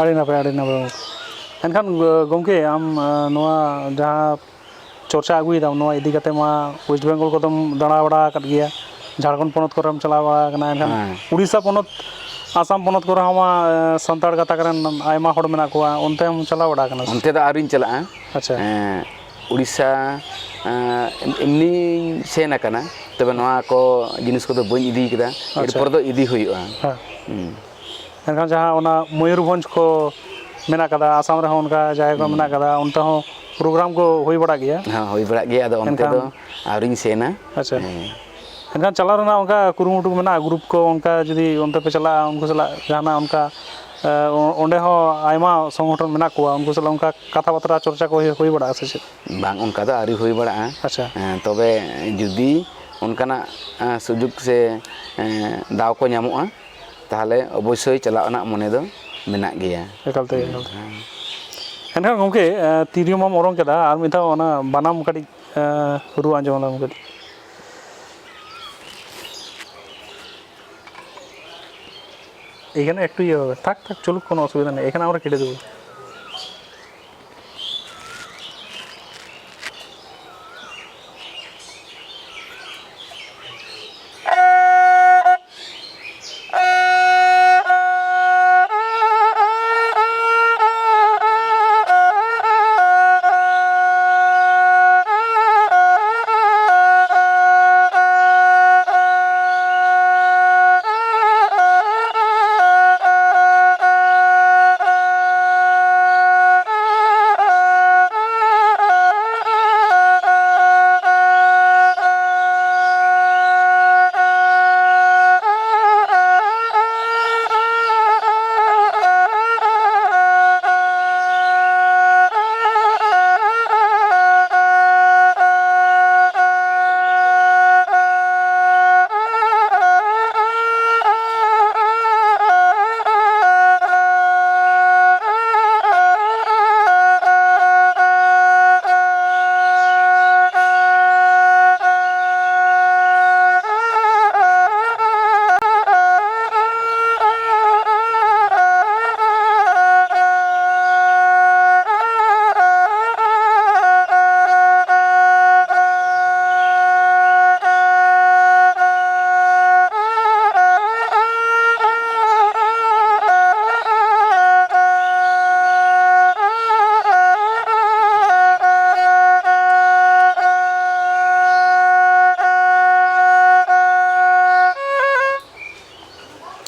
ᱟᱹᱰᱤ ᱱᱟᱯᱟᱭ, ᱟᱹᱰᱤ ᱱᱟᱯᱟᱭ ᱜᱚᱢᱠᱮ᱾ ᱮᱱᱠᱷᱟᱱ, ᱜᱚᱢᱠᱮ, ᱟᱢ, ᱟᱸ, ᱱᱚᱣᱟ ᱡᱟᱦᱟᱸ ᱪᱚᱨᱪᱟ ᱟᱹᱜᱩᱭᱮᱫᱟᱢ, ᱱᱚᱣᱟ ᱤᱫᱤ ᱠᱟᱛᱮ ᱢᱟ West Bengal ᱠᱚᱫᱚᱢ ᱫᱟᱬᱟ ᱵᱟᱲᱟ ᱟᱠᱟᱫ ᱜᱮᱭᱟ, ᱡᱷᱟᱲᱠᱷᱚᱸᱰ ᱯᱚᱱᱚᱛ ᱠᱚᱨᱮᱢ ᱪᱟᱞᱟᱣ ᱵᱟᱲᱟ ᱟᱠᱟᱱᱟ, ᱮᱱᱠᱷᱟᱱ ᱦᱮᱸ᱾ ᱩᱲᱤᱥᱥᱟ ᱯᱚᱱᱚᱛ, ᱟᱥᱟᱢ ᱯᱚᱱᱚᱛ ᱠᱚᱨᱮ ᱦᱚᱸ ᱢᱟ, ᱮᱸ, ᱥᱟᱱᱛᱟᱲ ᱜᱟᱛᱟᱠ ᱨᱮᱱ ᱟᱭᱢᱟ ᱦᱚᱲ ᱢᱮᱱᱟᱜ ᱠᱚᱣᱟ, ᱚᱱᱛᱮᱢ ᱪᱟᱞᱟᱣ ᱵᱟᱲᱟ ᱟᱠᱟᱱᱟ ᱥᱮ? ᱚᱱᱛᱮ ᱫᱚ ᱟᱹᱣᱨᱤᱧ ᱪᱟᱞᱟᱜᱼᱟ᱾ ᱟᱪᱪᱷᱟ᱾ ᱮᱸ, ᱩᱲᱤᱥᱥᱟ, ᱮᱸ, ᱮᱢ-, ᱮᱢᱱᱤᱧ ᱥᱮᱱ ᱟᱠᱟᱱᱟ, ᱛᱚᱵᱮ ᱱᱚᱣᱟ ᱠᱚ ᱡᱤᱱᱤᱥ ᱠᱚᱫᱚ ᱵᱟᱹᱧ ᱤᱫᱤ ᱠᱟᱫᱟ᱾ ᱟᱪᱪᱷᱟ᱾ ᱮᱨᱯᱚᱨ ᱫᱚ ᱤᱫᱤ ᱦᱩᱭᱩᱜᱼᱟ᱾ ᱦᱮᱸ᱾ ᱦᱩᱸ᱾ ᱮᱱᱠᱷᱟᱱ ᱡᱟᱦᱟᱸ ᱚᱱᱟ ᱢᱚᱭᱩᱨᱵᱷᱚᱸᱡᱽ ᱠᱚ ᱢᱮᱱᱟᱜ ᱠᱟᱫᱟ, ᱟᱥᱟᱢ ᱨᱮᱦᱚᱸ ᱚᱱᱠᱟ ᱡᱟᱭᱜᱟ ᱠᱚ ᱦᱩᱸ᱾ ᱢᱮᱱᱟᱜ ᱠᱟᱫᱟ, ᱚᱱᱛᱮ ᱦᱚᱸ ᱯᱨᱳᱜᱨᱟᱢ ᱠᱚ ᱦᱩᱭ ᱵᱟᱲᱟᱜ ᱜᱮᱭᱟ? ᱦᱮᱸ, ᱦᱩᱭ ᱵᱟᱲᱟᱜ ᱜᱮᱭᱟ, ᱟᱫᱚ ᱚᱱᱛᱮ ᱮᱱᱠᱷᱟᱱ ᱫᱚ ᱟᱹᱣᱨᱤᱧ ᱥᱮᱱᱟ᱾ ᱟᱪᱪᱷᱟ᱾ ᱦᱮᱸ᱾ ᱮᱱᱠᱷᱟᱱ ᱪᱟᱞᱟᱣ ᱨᱮᱱᱟᱜ ᱚᱱᱠᱟ ᱠᱩᱨᱩᱢᱩᱴᱩ ᱠᱚ ᱢᱮᱱᱟᱜᱼᱟ, ᱜᱨᱩᱯ ᱠᱚ ᱚᱱᱠᱟ ᱡᱩᱫᱤ ᱚᱱᱛᱮ ᱯᱮ ᱪᱟᱞᱟᱜᱼᱟ, ᱩᱱᱠᱩ ᱥᱟᱞᱟᱜ ᱡᱟᱦᱟᱱᱟᱜ ᱚᱱᱠᱟ, ᱮ, ᱚ-, ᱚᱸᱰᱮ ᱦᱚᱸ ᱟᱭᱢᱟ ᱥᱚᱝᱜᱚᱴᱷᱚᱱ ᱢᱮᱱᱟᱜ ᱠᱚᱣᱟ, ᱩᱱᱠᱩ ᱥᱟᱞᱟᱜ ᱚᱱᱠᱟ ᱠᱟᱛᱷᱟ ᱵᱟᱛᱨᱟ ᱪᱚᱨᱪᱟ ᱠᱚ ᱦᱩᱭ, ᱦᱩᱭ ᱵᱟᱲᱟᱜᱼᱟ ᱥᱮ ᱪᱮᱫ? ᱵᱟᱝ, ᱚᱱᱠᱟ ᱫᱚ ᱟᱹᱣᱨᱤ ᱦᱩᱭ ᱵᱟᱲᱟᱜᱼᱟ᱾ ᱟᱪᱪᱷᱟ᱾ ᱮᱸ, ᱛᱚᱵᱮ ᱡᱩᱫᱤ ᱚᱱᱠᱟᱱᱟᱜ, ᱮᱸ, ᱥᱩᱡᱳᱜᱽ ᱥᱮ, ᱮᱸ, ᱫᱟᱣ ᱠᱚ ᱧᱟᱢᱚᱜᱼᱟ, ᱛᱟᱦᱚᱞᱮ ᱚᱵᱚᱥᱥᱳᱭ ᱪᱟᱞᱟᱜ ᱨᱮᱱᱟᱜ ᱢᱚᱱᱮ ᱫᱚ ᱢᱮᱱᱟᱜ ᱜᱮᱭᱟ᱾ ᱮᱠᱟᱞ ᱛᱮ, ᱦᱩᱸ, ᱮᱠᱟᱞ ᱛᱮ᱾ ᱦᱮᱸ᱾ ᱮᱱᱠᱷᱟᱱ ᱜᱚᱢᱠᱮ, ᱮᱸ, ᱛᱤᱨᱭᱳ ᱢᱟᱢ ᱚᱨᱚᱝ ᱠᱮᱫᱟ, ᱟᱨ ᱢᱤᱫ ᱫᱷᱟᱣ ᱚᱱᱟ ᱵᱟᱱᱟᱢ ᱠᱟᱹᱴᱤᱡ, ᱮᱸ, ᱨᱩ ᱟᱸᱡᱚᱢ ᱟᱞᱟᱝ ᱠᱟᱹᱴᱤᱡ᱾ এখানে একটু ইয়ে হবে, থাক থাক, চলুক, কোনো অসুবিধা নেই, এখানে আমরা কেটে দেবো।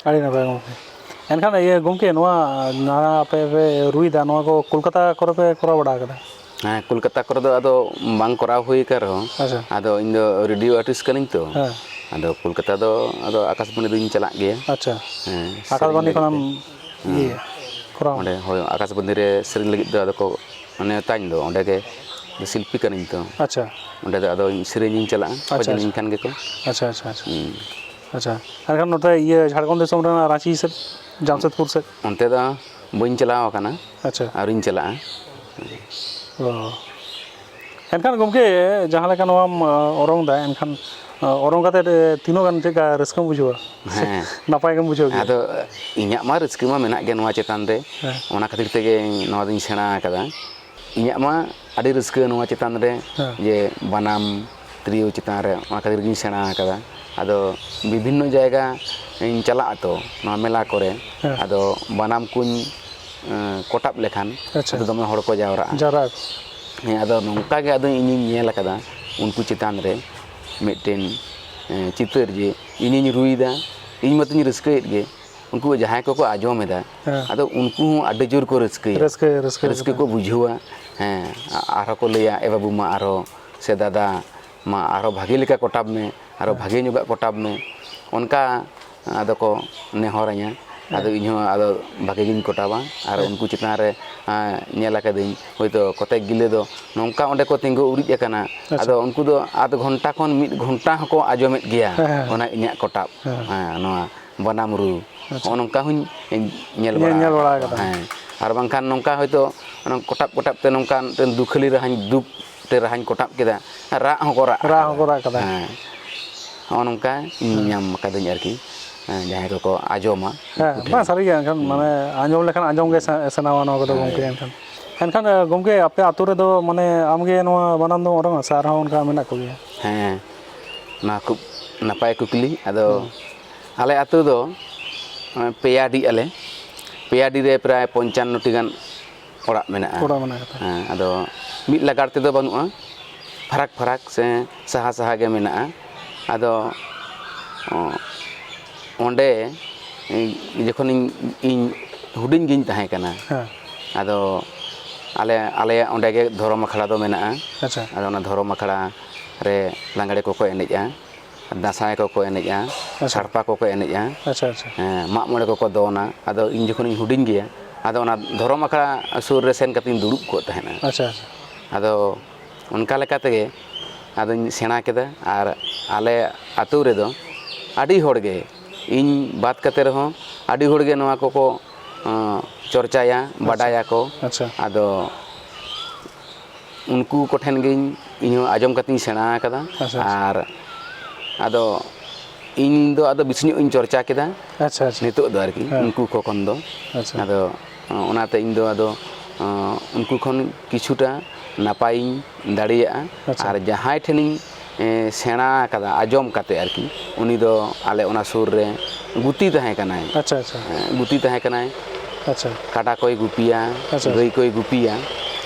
ᱟᱹᱰᱤ ᱱᱟᱯᱟᱭ ᱜᱚᱢᱠᱮ᱾ ᱮᱱᱠᱷᱟᱱ ᱤᱭᱟᱹ ᱜᱚᱢᱠᱮ, ᱱᱚᱣᱟ ᱱᱟᱱᱟ ᱟᱯᱮ ᱯᱮ ᱨᱩᱭᱫᱟ, ᱱᱚᱣᱟ ᱠᱚ ᱠᱳᱞᱠᱟᱛᱟ ᱠᱚᱨᱮ ᱯᱮ ᱠᱚᱨᱟᱣ ᱵᱟᱲᱟ ᱟᱠᱟᱫᱟ? ᱦᱮᱸ, ᱠᱳᱞᱠᱟᱛᱟ ᱠᱚᱨᱮ ᱫᱚ ᱟᱫᱚ ᱵᱟᱝ ᱠᱚᱨᱟᱣ ᱦᱩᱭ ᱟᱠᱟᱱ ᱨᱮᱦᱚᱸ, ᱟᱪᱪᱷᱟ᱾ ᱟᱫᱚ ᱤᱧ ᱫᱚ ᱨᱮᱰᱤᱭᱳ ᱟᱨᱴᱤᱥᱴ ᱠᱟᱹᱱᱟᱹᱧ ᱛᱚ᱾ ᱦᱮᱸ᱾ ᱟᱫᱚ ᱠᱳᱞᱠᱟᱛᱟ ᱫᱚ ᱟᱫᱚ ᱟᱠᱟᱥᱵᱟᱱᱤ ᱫᱚᱧ ᱪᱟᱞᱟᱜ ᱜᱮᱭᱟ᱾ ᱟᱪᱪᱷᱟ᱾ ᱦᱮᱸ, ᱥᱮᱨᱮᱧ ᱟᱠᱟᱥᱵᱟᱱᱤ ᱞᱟᱹᱜᱤᱫ ᱠᱷᱚᱱᱮᱢ ᱛᱮ᱾ ᱦᱮᱸ᱾ ᱤᱭᱟᱹᱭᱟ, ᱠᱚᱨᱟᱣᱟ? ᱚᱸᱰᱮ, ᱦᱳᱭ, ᱟᱠᱟᱥᱵᱟᱱᱤ ᱨᱮ ᱥᱮᱨᱮᱧ ᱞᱟᱹᱜᱤᱫ ᱫᱚ ᱟᱫᱚ ᱠᱚ ᱱᱮᱣᱛᱟᱧ ᱫᱚ, ᱚᱸᱰᱮ ᱜᱮ ᱥᱤᱞᱯᱤ ᱠᱟᱹᱱᱟᱹᱧ ᱛᱚ᱾ ᱟᱪᱪᱷᱟ᱾ ᱚᱸᱰᱮ ᱫᱚ ᱟᱫᱚ ᱤᱧ ᱥᱮᱨᱮᱧᱤᱧ ᱪᱟᱞᱟᱜᱼᱟ, ᱟᱪᱪᱷᱟ, ᱠᱷᱚᱡ ᱟᱪᱪᱷᱟ᱾ ᱞᱤᱧ ᱠᱷᱟᱱ ᱜᱮᱠᱚ᱾ ᱟᱪᱪᱷᱟ, ᱟᱪᱪᱷᱟ, ᱟᱪᱪᱷᱟ᱾ ᱦᱩᱸ᱾ ᱟᱪᱪᱷᱟ, ᱮᱱᱠᱷᱟᱱ ᱱᱚᱛᱮ ᱤᱭᱟᱹ ᱡᱷᱟᱲᱠᱷᱚᱸᱰ ᱫᱤᱥᱚᱢ ᱨᱮᱱᱟᱜ ᱨᱟᱸᱪᱤ ᱥᱮᱫ, ᱡᱟᱢᱥᱮᱫᱽᱯᱩᱨ ᱥᱮᱫ? ᱚᱱᱛᱮ ᱫᱚ ᱵᱟᱹᱧ ᱪᱟᱞᱟᱣ ᱟᱠᱟᱱᱟ᱾ ᱟᱪᱪᱷᱟ᱾ ᱟᱹᱣᱨᱤᱧ ᱪᱟᱞᱟᱜᱼᱟ᱾ ᱚ᱾ ᱮᱱᱠᱷᱟᱱ ᱜᱚᱢᱠᱮ, ᱡᱟᱦᱟᱸ ᱞᱮᱠᱟ ᱱᱚᱣᱟᱢ, ᱟ, ᱚᱨᱚᱝ ᱫᱟ, ᱮᱱᱠᱷᱟᱱ, ᱟ, ᱚᱨᱚᱝ ᱠᱟᱛᱮᱫ, ᱮ, ᱛᱤᱱᱟᱹᱜ ᱜᱟᱱ ᱪᱮᱫ ᱞᱮᱠᱟ ᱨᱟᱹᱥᱠᱟᱹᱢ ᱵᱩᱡᱷᱟᱹᱣᱟ? ᱥᱮ ᱦᱮᱸ᱾ ᱱᱟᱯᱟᱭ ᱜᱮᱢ ᱵᱩᱡᱷᱟᱹᱣ ᱜᱮᱭᱟ? ᱟᱫᱚ ᱤᱧᱟᱹᱜ ᱢᱟ ᱨᱟᱹᱥᱠᱟᱹ ᱢᱟ ᱢᱮᱱᱟᱜ ᱜᱮ ᱱᱚᱣᱟ ᱪᱮᱛᱟᱱ ᱨᱮ᱾ ᱦᱮᱸ᱾ ᱚᱱᱟ ᱠᱷᱟᱹᱛᱤᱨ ᱛᱮᱜᱮ ᱱᱚᱣᱟ ᱫᱚᱧ ᱥᱮᱬᱟ ᱟᱠᱟᱫᱟ᱾ ᱤᱧᱟᱹᱜ ᱢᱟ ᱟᱹᱰᱤ ᱨᱟᱹᱥᱠᱟᱹ ᱱᱚᱣᱟ ᱪᱮᱛᱟᱱ ᱨᱮ, ᱦᱮᱸ᱾ ᱡᱮ ᱵᱟᱱᱟᱢ ᱛᱤᱨᱭᱳ ᱪᱮᱛᱟᱱ ᱨᱮ, ᱚᱱᱟ ᱠᱷᱟᱹᱛᱤᱨ ᱜᱤᱧ ᱥᱮᱬᱟ ᱟᱠᱟᱫᱟ᱾ ᱟᱫᱚ ᱵᱤᱵᱷᱤᱱᱱᱚ ᱡᱟᱭᱜᱟ ᱤᱧ ᱪᱟᱞᱟᱜ ᱟᱛᱚ, ᱱᱚᱣᱟ ᱢᱮᱞᱟ ᱠᱚᱨᱮ, ᱦᱮᱸ᱾ ᱟᱫᱚ ᱵᱟᱱᱟᱢ ᱠᱚᱧ, ᱮᱸ, ᱠᱚᱴᱟᱵ ᱞᱮᱠᱷᱟᱱ, ᱟᱪᱪᱷᱟ᱾ ᱟᱫᱚ ᱫᱚᱢᱮ ᱦᱚᱲ ᱠᱚ ᱡᱟᱣᱨᱟᱜᱼᱟ᱾ ᱡᱟᱣᱨᱟᱜ ᱟᱠᱚ᱾ ᱦᱮᱸ, ᱟᱫᱚ ᱱᱚᱝᱠᱟ ᱜᱮ ᱟᱫᱚ ᱤᱧᱤᱧ ᱧᱮᱞ ᱟᱠᱟᱫᱟ ᱩᱱᱠᱩ ᱪᱮᱛᱟᱱ ᱨᱮ ᱢᱤᱫᱴᱮᱱ, ᱮᱸ, ᱪᱤᱛᱟᱹᱨ, ᱡᱮ ᱤᱧᱤᱧ ᱨᱩᱭᱮᱫᱟ, ᱤᱧ ᱢᱟᱛᱚᱧ ᱨᱟᱹᱥᱠᱟᱹᱭᱮᱫ ᱜᱮ, ᱩᱱᱠᱩ ᱡᱟᱦᱟᱸᱭ ᱠᱚᱠᱚ ᱟᱸᱡᱚᱢ ᱮᱫᱟ, ᱦᱮᱸ᱾ ᱟᱫᱚ ᱩᱱᱠᱩ ᱦᱚᱸ ᱟᱹᱰᱤ ᱡᱳᱨ ᱠᱚ ᱨᱟᱹᱥᱠᱟᱹᱭᱟ᱾ ᱨᱟᱹᱥᱠᱟᱹ, ᱨᱟᱹᱥᱠᱟᱹ ᱨᱟᱹᱥᱠᱟᱹ ᱨᱟᱹᱥᱠᱟᱹ᱾ ᱠᱚ ᱵᱩᱡᱷᱟᱹᱣᱟ᱾ ᱦᱮᱸ, ᱟ-, ᱟᱨᱦᱚᱸ ᱠᱚ ᱞᱟᱹᱭᱟ, "ᱮ ᱵᱟᱹᱵᱩ, ᱢᱟ ᱟᱨᱦᱚᱸ, ᱥᱮ ᱫᱟᱫᱟ, ᱢᱟ ᱟᱨᱦᱚᱸ ᱵᱷᱟᱜᱮ ᱞᱮᱠᱟ ᱠᱚᱴᱟᱵ ᱢᱮ, ᱟᱨᱦᱚᱸ ᱦᱮᱸ᱾ ᱵᱷᱟᱜᱮ ᱧᱚᱜᱟᱜ ᱠᱚᱴᱟᱵ ᱢᱮ", ᱚᱱᱠᱟ ᱟᱫᱚ ᱠᱚ ᱱᱮᱦᱚᱨᱟᱹᱧᱟ᱾ ᱦᱮᱸ᱾ ᱟᱫᱚ ᱤᱧᱦᱚᱸ ᱟᱫᱚ ᱵᱷᱟᱜᱮ ᱜᱤᱧ ᱠᱚᱴᱟᱵᱟ᱾ ᱟᱨ ᱦᱮᱸ᱾ ᱩᱱᱠᱩ ᱪᱮᱛᱟᱱ ᱨᱮ, ᱟᱸ, ᱧᱮᱞ ᱟᱠᱟᱫᱟᱹᱧ, ᱦᱳᱭᱛᱳ ᱠᱚᱛᱮᱠ ᱜᱤᱞᱟᱹ ᱫᱚ ᱱᱚᱝᱠᱟ ᱚᱸᱰᱮ ᱠᱚ ᱛᱤᱸᱜᱩ ᱩᱨᱤᱡ ᱟᱠᱟᱱᱟ, ᱟᱪᱪᱷᱟ᱾ ᱟᱫᱚ ᱩᱱᱠᱩ ᱫᱚ ᱟᱫᱷ ᱜᱷᱚᱱᱴᱟ ᱠᱷᱚᱱ ᱢᱤᱫ ᱜᱷᱚᱱᱴᱟ ᱦᱚᱸᱠᱚ ᱟᱸᱡᱚᱢᱮᱫ ᱜᱮᱭᱟ, ᱦᱮᱸ, ᱦᱮᱸ᱾ ᱚᱱᱟ ᱤᱧᱟᱹᱜ ᱠᱚᱴᱟᱵ᱾ ᱦᱮᱸ᱾ ᱦᱮᱸ, ᱱᱚᱣᱟ ᱵᱟᱱᱟᱢ ᱨᱩ᱾ ᱟᱪᱪᱷᱟ᱾ ᱦᱚᱸᱜᱼᱚ ᱱᱚᱝᱠᱟ ᱦᱚᱸᱧ ᱧᱮᱞ ᱧᱮᱞ, ᱵᱟᱲᱟ ᱧᱮᱞ ᱟᱠᱟᱫ ᱵᱟᱲᱟ ᱠᱚᱣᱟ᱾ ᱟᱠᱟᱫᱟ᱾ ᱦᱮᱸ᱾ ᱟᱨ ᱵᱟᱝᱠᱷᱟᱱ ᱱᱚᱝᱠᱟ ᱦᱚᱭᱛᱳ ᱚᱱᱟ ᱠᱚᱴᱟᱵ ᱠᱚᱴᱟᱵ ᱛᱮ ᱱᱚᱝᱠᱟ ᱢᱤᱫᱴᱮᱱ ᱫᱩᱠᱷᱟᱹᱞᱤ ᱨᱟᱦᱟᱧ, ᱫᱩᱠ ᱛᱮ ᱨᱟᱦᱟᱧ ᱠᱚᱴᱟᱵ ᱠᱮᱫᱟ, ᱨᱟᱜ ᱦᱚᱸᱠᱚ ᱨᱟᱜ ᱨᱟᱜ ᱟᱠᱟᱫᱟ᱾ ᱦᱚᱸᱠᱚ ᱨᱟᱜ ᱟᱠᱟᱫᱟ᱾ ᱦᱮᱸ᱾ ᱦᱚᱸᱜᱼᱚ ᱱᱚᱝᱠᱟ ᱤᱧ ᱦᱮᱸ᱾ ᱧᱟᱢ ᱟᱠᱟᱫᱟᱹᱧ ᱟᱨᱠᱤ, ᱦᱮᱸ, ᱡᱟᱦᱟᱸᱭ ᱠᱚᱠᱚ ᱟᱸᱡᱚᱢᱟ ᱦᱮᱸ, ᱩᱱᱠᱩ ᱴᱷᱮᱱ᱾ ᱵᱟᱝ, ᱥᱟᱹᱨᱤ ᱜᱮ᱾ ᱮᱱᱠᱷᱟᱱ ᱦᱩᱸ᱾ ᱢᱟᱱᱮ ᱟᱸᱡᱚᱢ ᱞᱮᱠᱷᱟᱱ ᱟᱸᱡᱚᱢ ᱜᱮ ᱦᱳᱭ᱾ ᱥᱟ-, ᱥᱟᱱᱟᱣᱟ ᱱᱚᱣᱟ ᱠᱚᱫᱚ ᱦᱳᱭ᱾ ᱜᱚᱢᱠᱮ᱾ ᱮᱱᱠᱷᱟᱱ, ᱮᱱᱠᱷᱟᱱ, ᱮ, ᱜᱚᱢᱠᱮ, ᱟᱯᱮ ᱟᱹᱛᱩ ᱨᱮᱫᱚ ᱢᱟᱱᱮ ᱟᱢᱜᱮ ᱱᱚᱣᱟ ᱵᱟᱱᱟᱢ ᱫᱚᱢ ᱚᱨᱚᱝᱟ ᱥᱮ ᱟᱨᱦᱚᱸ ᱚᱱᱠᱟ ᱢᱮᱱᱟᱜ ᱠᱚᱜᱮᱭᱟ? ᱦᱮᱸ, ᱱᱚᱣᱟ ᱠᱷᱩᱵ ᱱᱟᱯᱟᱭ ᱠᱩᱠᱞᱤ᱾ ᱟᱫᱚ ᱦᱩᱸ᱾ ᱟᱞᱮ ᱟᱹᱛᱩ ᱫᱚ, ᱮᱸ, ᱯᱮᱭᱟ ᱰᱤ ᱟᱞᱮ, ᱯᱮᱭᱟ ᱰᱤ ᱨᱮ ᱯᱨᱟᱭ ᱯᱚᱧᱪᱟᱱᱱᱚ ᱴᱤ ᱜᱟᱱ ᱚᱲᱟᱜ ᱢᱮᱱᱟᱜᱼᱟ᱾ ᱚᱲᱟᱜ ᱢᱮᱱᱟᱜ ᱟᱠᱟᱫᱟ᱾ ᱦᱮᱸ, ᱟᱫᱚ ᱢᱤᱫ ᱞᱟᱜᱟᱲ ᱛᱮᱫᱚ ᱵᱟᱹᱱᱩᱜᱼᱟ, ᱯᱷᱟᱨᱟᱠ ᱯᱷᱟᱨᱟᱠ ᱥᱮ ᱥᱟᱦᱟ ᱥᱟᱦᱟ ᱜᱮ ᱢᱮᱱᱟᱜᱼᱟ᱾ ᱟᱫᱚ, ᱚ, ᱚᱸᱰᱮ ᱤᱧ ᱡᱚᱠᱷᱚᱱᱤᱧ, ᱤᱧ ᱦᱩᱰᱤᱧ ᱜᱤᱧ ᱛᱟᱦᱮᱸ ᱠᱟᱱᱟ, ᱦᱮᱸ᱾ ᱟᱫᱚ ᱟᱞᱮ, ᱟᱞᱮᱭᱟᱜ ᱚᱸᱰᱮ ᱜᱮ ᱫᱷᱚᱨᱚᱢ ᱟᱠᱷᱲᱟ ᱫᱚ ᱢᱮᱱᱟᱜᱼᱟ᱾ ᱟᱪᱪᱷᱟ᱾ ᱟᱫᱚ ᱚᱱᱟ ᱫᱷᱚᱨᱚᱢ ᱟᱠᱷᱲᱟ ᱨᱮ ᱞᱟᱜᱽᱬᱮ ᱠᱚᱠᱚ ᱮᱱᱮᱡᱼᱟ, ᱫᱟᱸᱥᱟᱭ ᱠᱚᱠᱚ ᱮᱱᱮᱡᱼᱟ, ᱟᱪᱪᱷᱟ᱾ ᱥᱟᱲᱯᱟ ᱠᱚᱠᱚ ᱮᱱᱮᱡᱼᱟ, ᱟᱪᱪᱷᱟ, ᱟᱪᱪᱷᱟ᱾ ᱦᱮᱸ, ᱢᱟᱜ ᱢᱚᱬᱮ ᱠᱚᱠᱚ ᱫᱚᱱᱟ᱾ ᱟᱫᱚ ᱤᱧ ᱡᱚᱠᱷᱚᱱᱤᱧ ᱦᱩᱰᱤᱧ ᱜᱮᱭᱟ, ᱟᱫᱚ ᱚᱱᱟ ᱫᱷᱚᱨᱚᱢ ᱟᱠᱷᱲᱟ ᱥᱩᱨ ᱨᱮ ᱥᱮᱱ ᱠᱟᱛᱮᱧ ᱫᱩᱲᱩᱵ ᱠᱚᱜ ᱛᱟᱦᱮᱱᱟ᱾ ᱟᱪᱪᱷᱟ, ᱟᱪᱪᱷᱟ᱾ ᱟᱫᱚ ᱚᱱᱠᱟ ᱞᱮᱠᱟ ᱛᱮᱜᱮ ᱟᱫᱚᱧ ᱥᱮᱬᱟ ᱠᱮᱫᱟ᱾ ᱟᱨ ᱟᱞᱮ ᱟᱹᱛᱩ ᱨᱮᱫᱚ ᱟᱹᱰᱤ ᱦᱚᱲ ᱜᱮ, ᱤᱧ ᱵᱟᱫ ᱠᱟᱛᱮ ᱨᱮᱦᱚᱸ ᱟᱹᱰᱤ ᱦᱚᱲ ᱜᱮ ᱱᱚᱣᱟ ᱠᱚᱠᱚ, ᱚᱸ, ᱪᱚᱨᱪᱟᱭᱟ, ᱟᱪᱪᱷᱟ᱾ ᱵᱟᱰᱟᱭᱟᱠᱚ᱾ ᱟᱪᱪᱷᱟ᱾ ᱟᱫᱚ ᱩᱱᱠᱩ ᱠᱚᱴᱷᱮᱱ ᱜᱮ ᱤᱧ, ᱤᱧ ᱦᱚᱸ ᱟᱸᱡᱚᱢ ᱠᱟᱛᱮᱧ ᱥᱮᱬᱟ ᱟᱠᱟᱫᱟ᱾ ᱟᱪᱪᱷᱟ, ᱟᱪᱪᱷᱟ᱾ ᱟᱨ ᱟᱫᱚ ᱤᱧ ᱫᱚ ᱟᱫᱚ ᱵᱮᱥᱤ ᱧᱚᱜ ᱤᱧ ᱪᱚᱨᱪᱟ ᱠᱮᱫᱟ᱾ ᱟᱪᱪᱷᱟ, ᱟᱪᱪᱷᱟ᱾ ᱱᱤᱛᱚᱜ ᱫᱚ ᱟᱨᱠᱤ, ᱦᱮᱸ᱾ ᱩᱱᱠᱩ ᱠᱚ ᱠᱷᱚᱱ ᱫᱚ᱾ ᱟᱪᱪᱷᱟ᱾ ᱟᱫᱚ ᱚᱱᱟᱛᱮ ᱤᱧ ᱫᱚ ᱟᱫᱚ, ᱚᱸ, ᱩᱱᱠᱩ ᱠᱷᱚᱱ ᱠᱤᱪᱷᱩᱴᱟ ᱱᱟᱯᱟᱭᱤᱧ ᱫᱟᱲᱮᱭᱟᱜᱼᱟ᱾ ᱟᱪᱪᱷᱟ᱾ ᱟᱨ ᱡᱟᱦᱟᱸᱭ ᱴᱷᱮᱱᱤᱧ, ᱮᱸ, ᱥᱮᱬᱟ ᱟᱠᱟᱫᱟ ᱟᱸᱡᱚᱢ ᱠᱟᱛᱮ ᱟᱨᱠᱤ, ᱩᱱᱤ ᱫᱚ ᱟᱞᱮ ᱚᱱᱟ ᱥᱩᱨ ᱨᱮ ᱜᱩᱛᱤ ᱛᱟᱦᱮᱸ ᱠᱟᱱᱟᱭ᱾ ᱟᱪᱪᱷᱟ, ᱟᱪᱪᱷᱟ᱾ ᱮᱸ, ᱜᱩᱛᱤ ᱛᱟᱦᱮᱸ ᱠᱟᱱᱟᱭ᱾ ᱟᱪᱪᱷᱟ᱾ ᱠᱟᱰᱟ ᱠᱚᱭ ᱜᱩᱯᱤᱭᱟ, ᱟᱪᱪᱷᱟ, ᱟᱪᱪᱷᱟ᱾ ᱜᱟᱹᱭ ᱠᱚᱭ ᱜᱩᱯᱤᱭᱟ᱾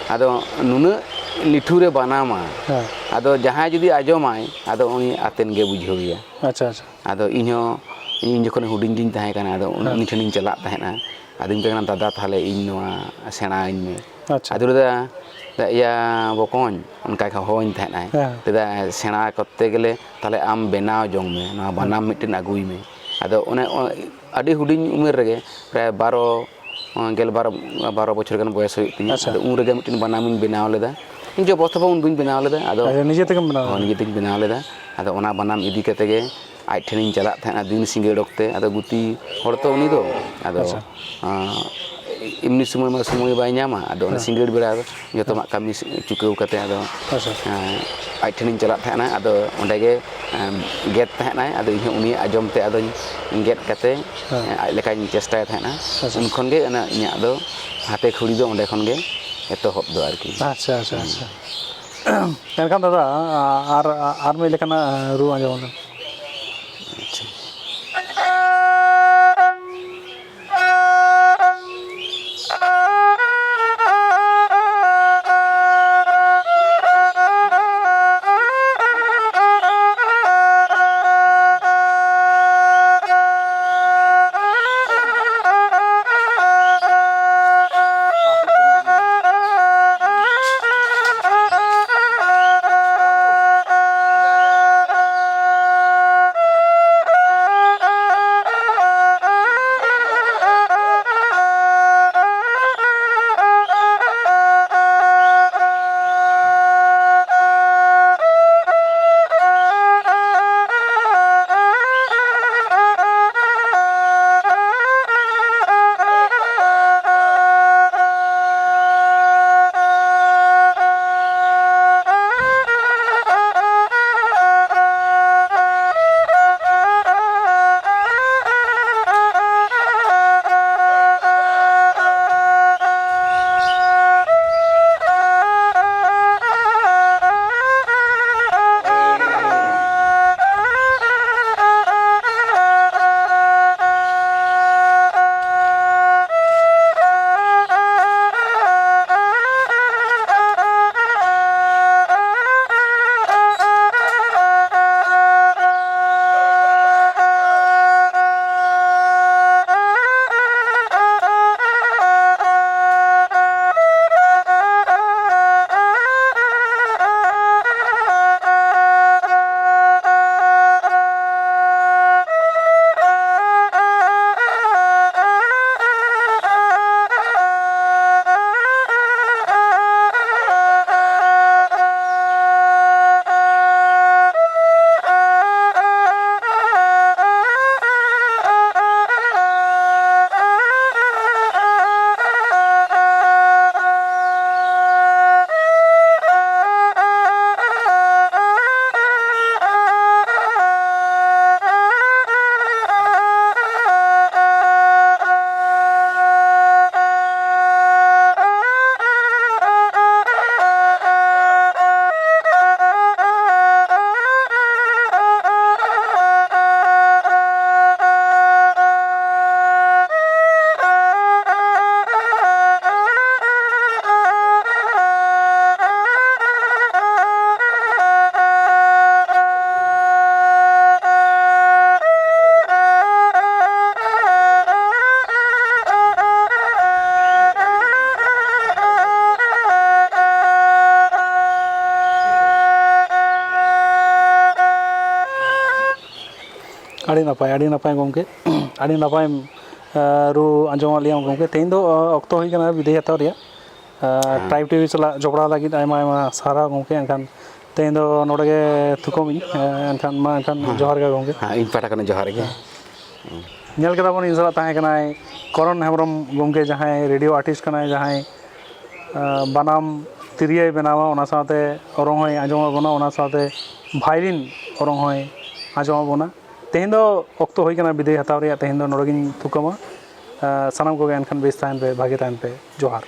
ᱟᱫᱚ ᱱᱩᱱᱟᱹᱜ ᱞᱤᱴᱷᱩᱨᱮ ᱵᱟᱱᱟᱢᱟ᱾ ᱦᱮᱸ᱾ ᱟᱫᱚ ᱡᱟᱦᱟᱸᱭ ᱡᱩᱫᱤ ᱟᱸᱡᱚᱢᱟᱭ, ᱟᱫᱚ ᱩᱱᱤ ᱟᱛᱮᱱ ᱜᱮ ᱵᱩᱡᱷᱟᱹᱣᱮᱭᱟ᱾ ᱟᱪᱪᱷᱟ, ᱟᱪᱪᱷᱟ᱾ ᱟᱫᱚ ᱤᱧ ᱦᱚᱸ, ᱤᱧ ᱡᱚᱠᱷᱚᱱ ᱦᱩᱰᱤᱧ ᱜᱤᱧ ᱛᱟᱦᱮᱸ ᱠᱟᱱᱟ, ᱟᱫᱚ ᱩᱱ-, ᱦᱮᱸ᱾ ᱩᱱᱤ ᱴᱷᱮᱱᱤᱧ ᱪᱟᱞᱟᱜ ᱛᱟᱦᱮᱸᱫᱼᱟ᱾ ᱟᱫᱚᱧ ᱢᱮᱛᱟᱭ ᱠᱟᱱᱟ, "ᱫᱟᱫᱟ, ᱛᱟᱦᱚᱞᱮ ᱤᱧ ᱱᱚᱣᱟ ᱥᱮᱬᱟᱣᱟᱹᱧ ᱢᱮ᱾" ᱟᱪᱪᱷᱟ᱾ ᱟᱫᱚ ᱞᱟᱹᱭᱫᱟ, "ᱮᱭᱟ ᱵᱚᱠᱚᱧ", ᱚᱱᱠᱟ ᱜᱮ ᱦᱚᱦᱚᱣᱟᱹᱧ ᱛᱟᱦᱮᱸᱫ ᱟᱭ᱾ ᱦᱮᱸ᱾ ᱞᱟᱹᱭᱫᱟ, "ᱥᱮᱬᱟ ᱠᱚᱨᱛᱮ ᱜᱮᱞᱮ ᱛᱟᱦᱚᱞᱮ ᱟᱢ ᱵᱮᱱᱟᱣ ᱡᱚᱝ ᱢᱮ, ᱱᱚᱣᱟ ᱦᱮᱸ᱾ ᱵᱟᱱᱟᱢ ᱢᱤᱫᱴᱮᱱ ᱟᱹᱜᱩᱭ ᱢᱮ᱾" ᱟᱫᱚ ᱚᱱᱮ ᱚ-, ᱟᱹᱰᱤ ᱦᱩᱰᱤᱧ ᱩᱢᱮᱨ ᱨᱮᱜᱮ, ᱯᱨᱟᱭ ᱵᱟᱨᱚ, ᱜᱮᱞ ᱵᱟᱨ, ᱵᱟᱨᱚ ᱵᱚᱪᱷᱚᱨ ᱜᱟᱱ ᱵᱚᱭᱮᱥ ᱦᱩᱭᱩᱜ ᱛᱤᱧᱟᱹ᱾ ᱟᱪᱪᱷᱟ᱾ ᱟᱫᱚ ᱩᱱ ᱨᱮᱜᱮ ᱢᱤᱫᱴᱮᱱ ᱵᱟᱱᱟᱢᱤᱧ ᱵᱮᱱᱟᱣ ᱞᱮᱫᱟ᱾ ᱤᱧ ᱡᱚ ᱵᱚᱥᱛᱚᱵ ᱩᱱ ᱫᱩᱧ ᱵᱮᱱᱟᱣ ᱞᱮᱫᱟ᱾ ᱟᱫᱚ ᱟᱪᱪᱷᱟ, ᱱᱤᱡᱮ ᱛᱮᱜᱮᱢ ᱵᱮᱱᱟᱣ ᱦᱳᱭ, ᱞᱮᱫᱟ? ᱱᱤᱡᱮ ᱛᱮᱜᱮᱧ ᱵᱮᱱᱟᱣ ᱞᱮᱫᱟ᱾ ᱟᱫᱚ ᱚᱱᱟ ᱵᱟᱱᱟᱢ ᱤᱫᱤ ᱠᱟᱛᱮ ᱜᱮ ᱟᱡ ᱴᱷᱮᱱᱤᱧ ᱪᱟᱞᱟᱜ ᱛᱟᱦᱮᱸᱫᱼᱟ ᱫᱤᱱ ᱥᱤᱸᱜᱟᱹᱲ ᱚᱠᱛᱮ᱾ ᱟᱫᱚ ᱜᱩᱛᱤ ᱦᱚᱲ ᱛᱚ ᱩᱱᱤ ᱫᱚ, ᱟᱫᱚ, ᱟᱪᱪᱷᱟ᱾ ᱟᱸ, ᱮᱢᱱᱤ ᱥᱚᱢᱚᱭ ᱢᱟ ᱥᱚᱢᱚᱭ ᱵᱟᱭ ᱧᱟᱢᱟ᱾ ᱟᱫᱚ ᱚᱱᱟ ᱦᱮᱸ᱾ ᱥᱤᱸᱜᱟᱹᱲ ᱵᱮᱲᱟ ᱫᱚ ᱡᱚᱛᱚ ᱦᱮᱸ᱾ ᱟᱢᱟᱜ ᱠᱟᱹᱢᱤ ᱪᱩᱠᱟᱹᱣ ᱠᱟᱛᱮ ᱟᱫᱚ, ᱟᱪᱪᱷᱟ᱾ ᱮᱸ, ᱟᱡ ᱴᱷᱮᱱᱤᱧ ᱪᱟᱞᱟᱜ ᱛᱟᱦᱮᱸᱱᱟ᱾ ᱟᱫᱚ ᱚᱸᱰᱮ ᱜᱮ, ᱮᱸ, ᱜᱮᱫ ᱛᱟᱦᱮᱸᱱᱟᱭ᱾ ᱟᱫᱚ ᱤᱧ ᱦᱚᱸ ᱩᱱᱤᱭᱟᱜ ᱟᱸᱡᱚᱢ ᱛᱮ ᱟᱫᱚᱧ ᱜᱮᱫ ᱠᱟᱛᱮ, ᱦᱮᱸ᱾ ᱮᱸ, ᱟᱡ ᱞᱮᱠᱟᱧ ᱪᱮᱥᱴᱟᱭ ᱛᱟᱦᱮᱸᱱᱟ᱾ ᱟᱪᱪᱷᱟ᱾ ᱩᱱ ᱠᱷᱚᱱ ᱜᱮ ᱚᱱᱟ ᱤᱧᱟᱹᱜ ᱫᱚ ᱦᱟᱛᱮ ᱠᱷᱩᱲᱤ ᱫᱚ ᱚᱸᱰᱮ ᱠᱷᱚᱱ ᱜᱮ ᱮᱛᱚᱦᱚᱵ ᱫᱚ ᱟᱨᱠᱤ᱾ ᱟᱪᱪᱷᱟ, ᱟᱪᱪᱷᱟ, ᱦᱩᱸ᱾ ᱟᱪᱪᱷᱟ᱾ ᱮᱱᱠᱷᱟᱱ ᱫᱟᱫᱟ, ᱟᱨ, ᱟᱨ ᱢᱤᱫ ᱞᱮᱠᱟᱱᱟᱜ ᱨᱩ ᱟᱸᱡᱚᱢ ᱟᱞᱮ᱾ ᱟᱪᱪᱷᱟ᱾ ᱟᱹᱰᱤ ᱱᱟᱯᱟᱭ, ᱟᱹᱰᱤ ᱱᱟᱯᱟᱭ ᱜᱚᱢᱠᱮ᱾ ᱟᱹᱰᱤ ᱱᱟᱯᱟᱭᱮᱢ, ᱮ, ᱨᱩ ᱟᱸᱡᱚᱢᱟᱫ ᱞᱮᱭᱟ ᱜᱚᱢᱠᱮ᱾ ᱛᱮᱦᱮᱧ ᱫᱚ, ᱮ, ᱚᱠᱛᱚ ᱦᱩᱭ ᱠᱟᱱᱟ ᱵᱤᱫᱟᱹᱭ ᱦᱟᱛᱟᱣ ᱨᱮᱭᱟᱜ᱾ ᱮ, ᱦᱮᱸ᱾ ᱴᱨᱟᱭᱤᱵᱽ ᱴᱤᱵᱷᱤ ᱥᱟᱞᱟᱜ ᱡᱚᱯᱲᱟᱣ ᱞᱟᱹᱜᱤᱫ ᱟᱭᱢᱟ ᱟᱭᱢᱟ ᱥᱟᱨᱦᱟᱣ ᱜᱚᱢᱠᱮ᱾ ᱮᱱᱠᱷᱟᱱ ᱛᱮᱦᱮᱧ ᱫᱚ ᱱᱚᱰᱮ ᱜᱮ ᱛᱷᱩᱠᱟᱹᱢ ᱤᱧ᱾ ᱮ, ᱮᱱᱠᱷᱟᱱ ᱢᱟ ᱮᱱᱠᱷᱟᱱ ᱦᱮᱸ᱾ ᱡᱚᱦᱟᱨ ᱜᱮ ᱜᱚᱢᱠᱮ᱾ ᱦᱮᱸ, ᱤᱧ ᱯᱟᱦᱴᱟ ᱠᱷᱚᱱ ᱡᱚᱦᱟᱨ ᱜᱮ᱾ ᱧᱮᱞ ᱠᱮᱫᱟ ᱵᱚᱱ ᱤᱧ ᱥᱟᱞᱟᱜ ᱛᱟᱦᱮᱸ ᱠᱟᱱᱟᱭ ᱠᱚᱨᱚᱱ ᱦᱮᱢᱵᱨᱚᱢ ᱜᱚᱢᱠᱮ, ᱡᱟᱦᱟᱸᱭ ᱨᱮᱰᱤᱭᱳ ᱟᱨᱴᱤᱥᱴ ᱠᱟᱱᱟᱭ, ᱡᱟᱦᱟᱸᱭ, ᱮ, ᱵᱟᱱᱟᱢ ᱛᱤᱨᱭᱳᱭ ᱵᱮᱱᱟᱣᱟ, ᱚᱱᱟ ᱥᱟᱶᱛᱮ ᱚᱨᱚᱝ ᱦᱚᱸᱭ ᱟᱸᱡᱚᱢ ᱟᱵᱚᱱᱟ, ᱚᱱᱟ ᱥᱟᱶᱛᱮ ᱵᱷᱟᱭᱞᱤᱱ ᱚᱨᱚᱝ ᱦᱚᱸᱭ ᱟᱸᱡᱚᱢ ᱟᱵᱚᱱᱟ᱾ ᱛᱮᱦᱮᱧ ᱫᱚ ᱚᱠᱛᱚ ᱦᱩᱭ ᱠᱟᱱᱟ ᱵᱤᱫᱟᱹᱭ ᱦᱟᱛᱟᱣ ᱨᱮᱭᱟᱜ᱾ ᱛᱮᱦᱮᱧ ᱫᱚ ᱱᱚᱰᱮ ᱜᱤᱧ ᱛᱷᱩᱠᱟᱹᱢᱟ᱾ ᱮ, ᱥᱟᱱᱟᱢ ᱠᱚᱜᱮ ᱮᱱᱠᱷᱟᱱ ᱵᱮᱥ ᱛᱟᱦᱮᱱ ᱯᱮ, ᱵᱷᱟᱜᱮ ᱛᱟᱦᱮᱱ ᱯᱮ᱾ ᱡᱚᱦᱟᱨ᱾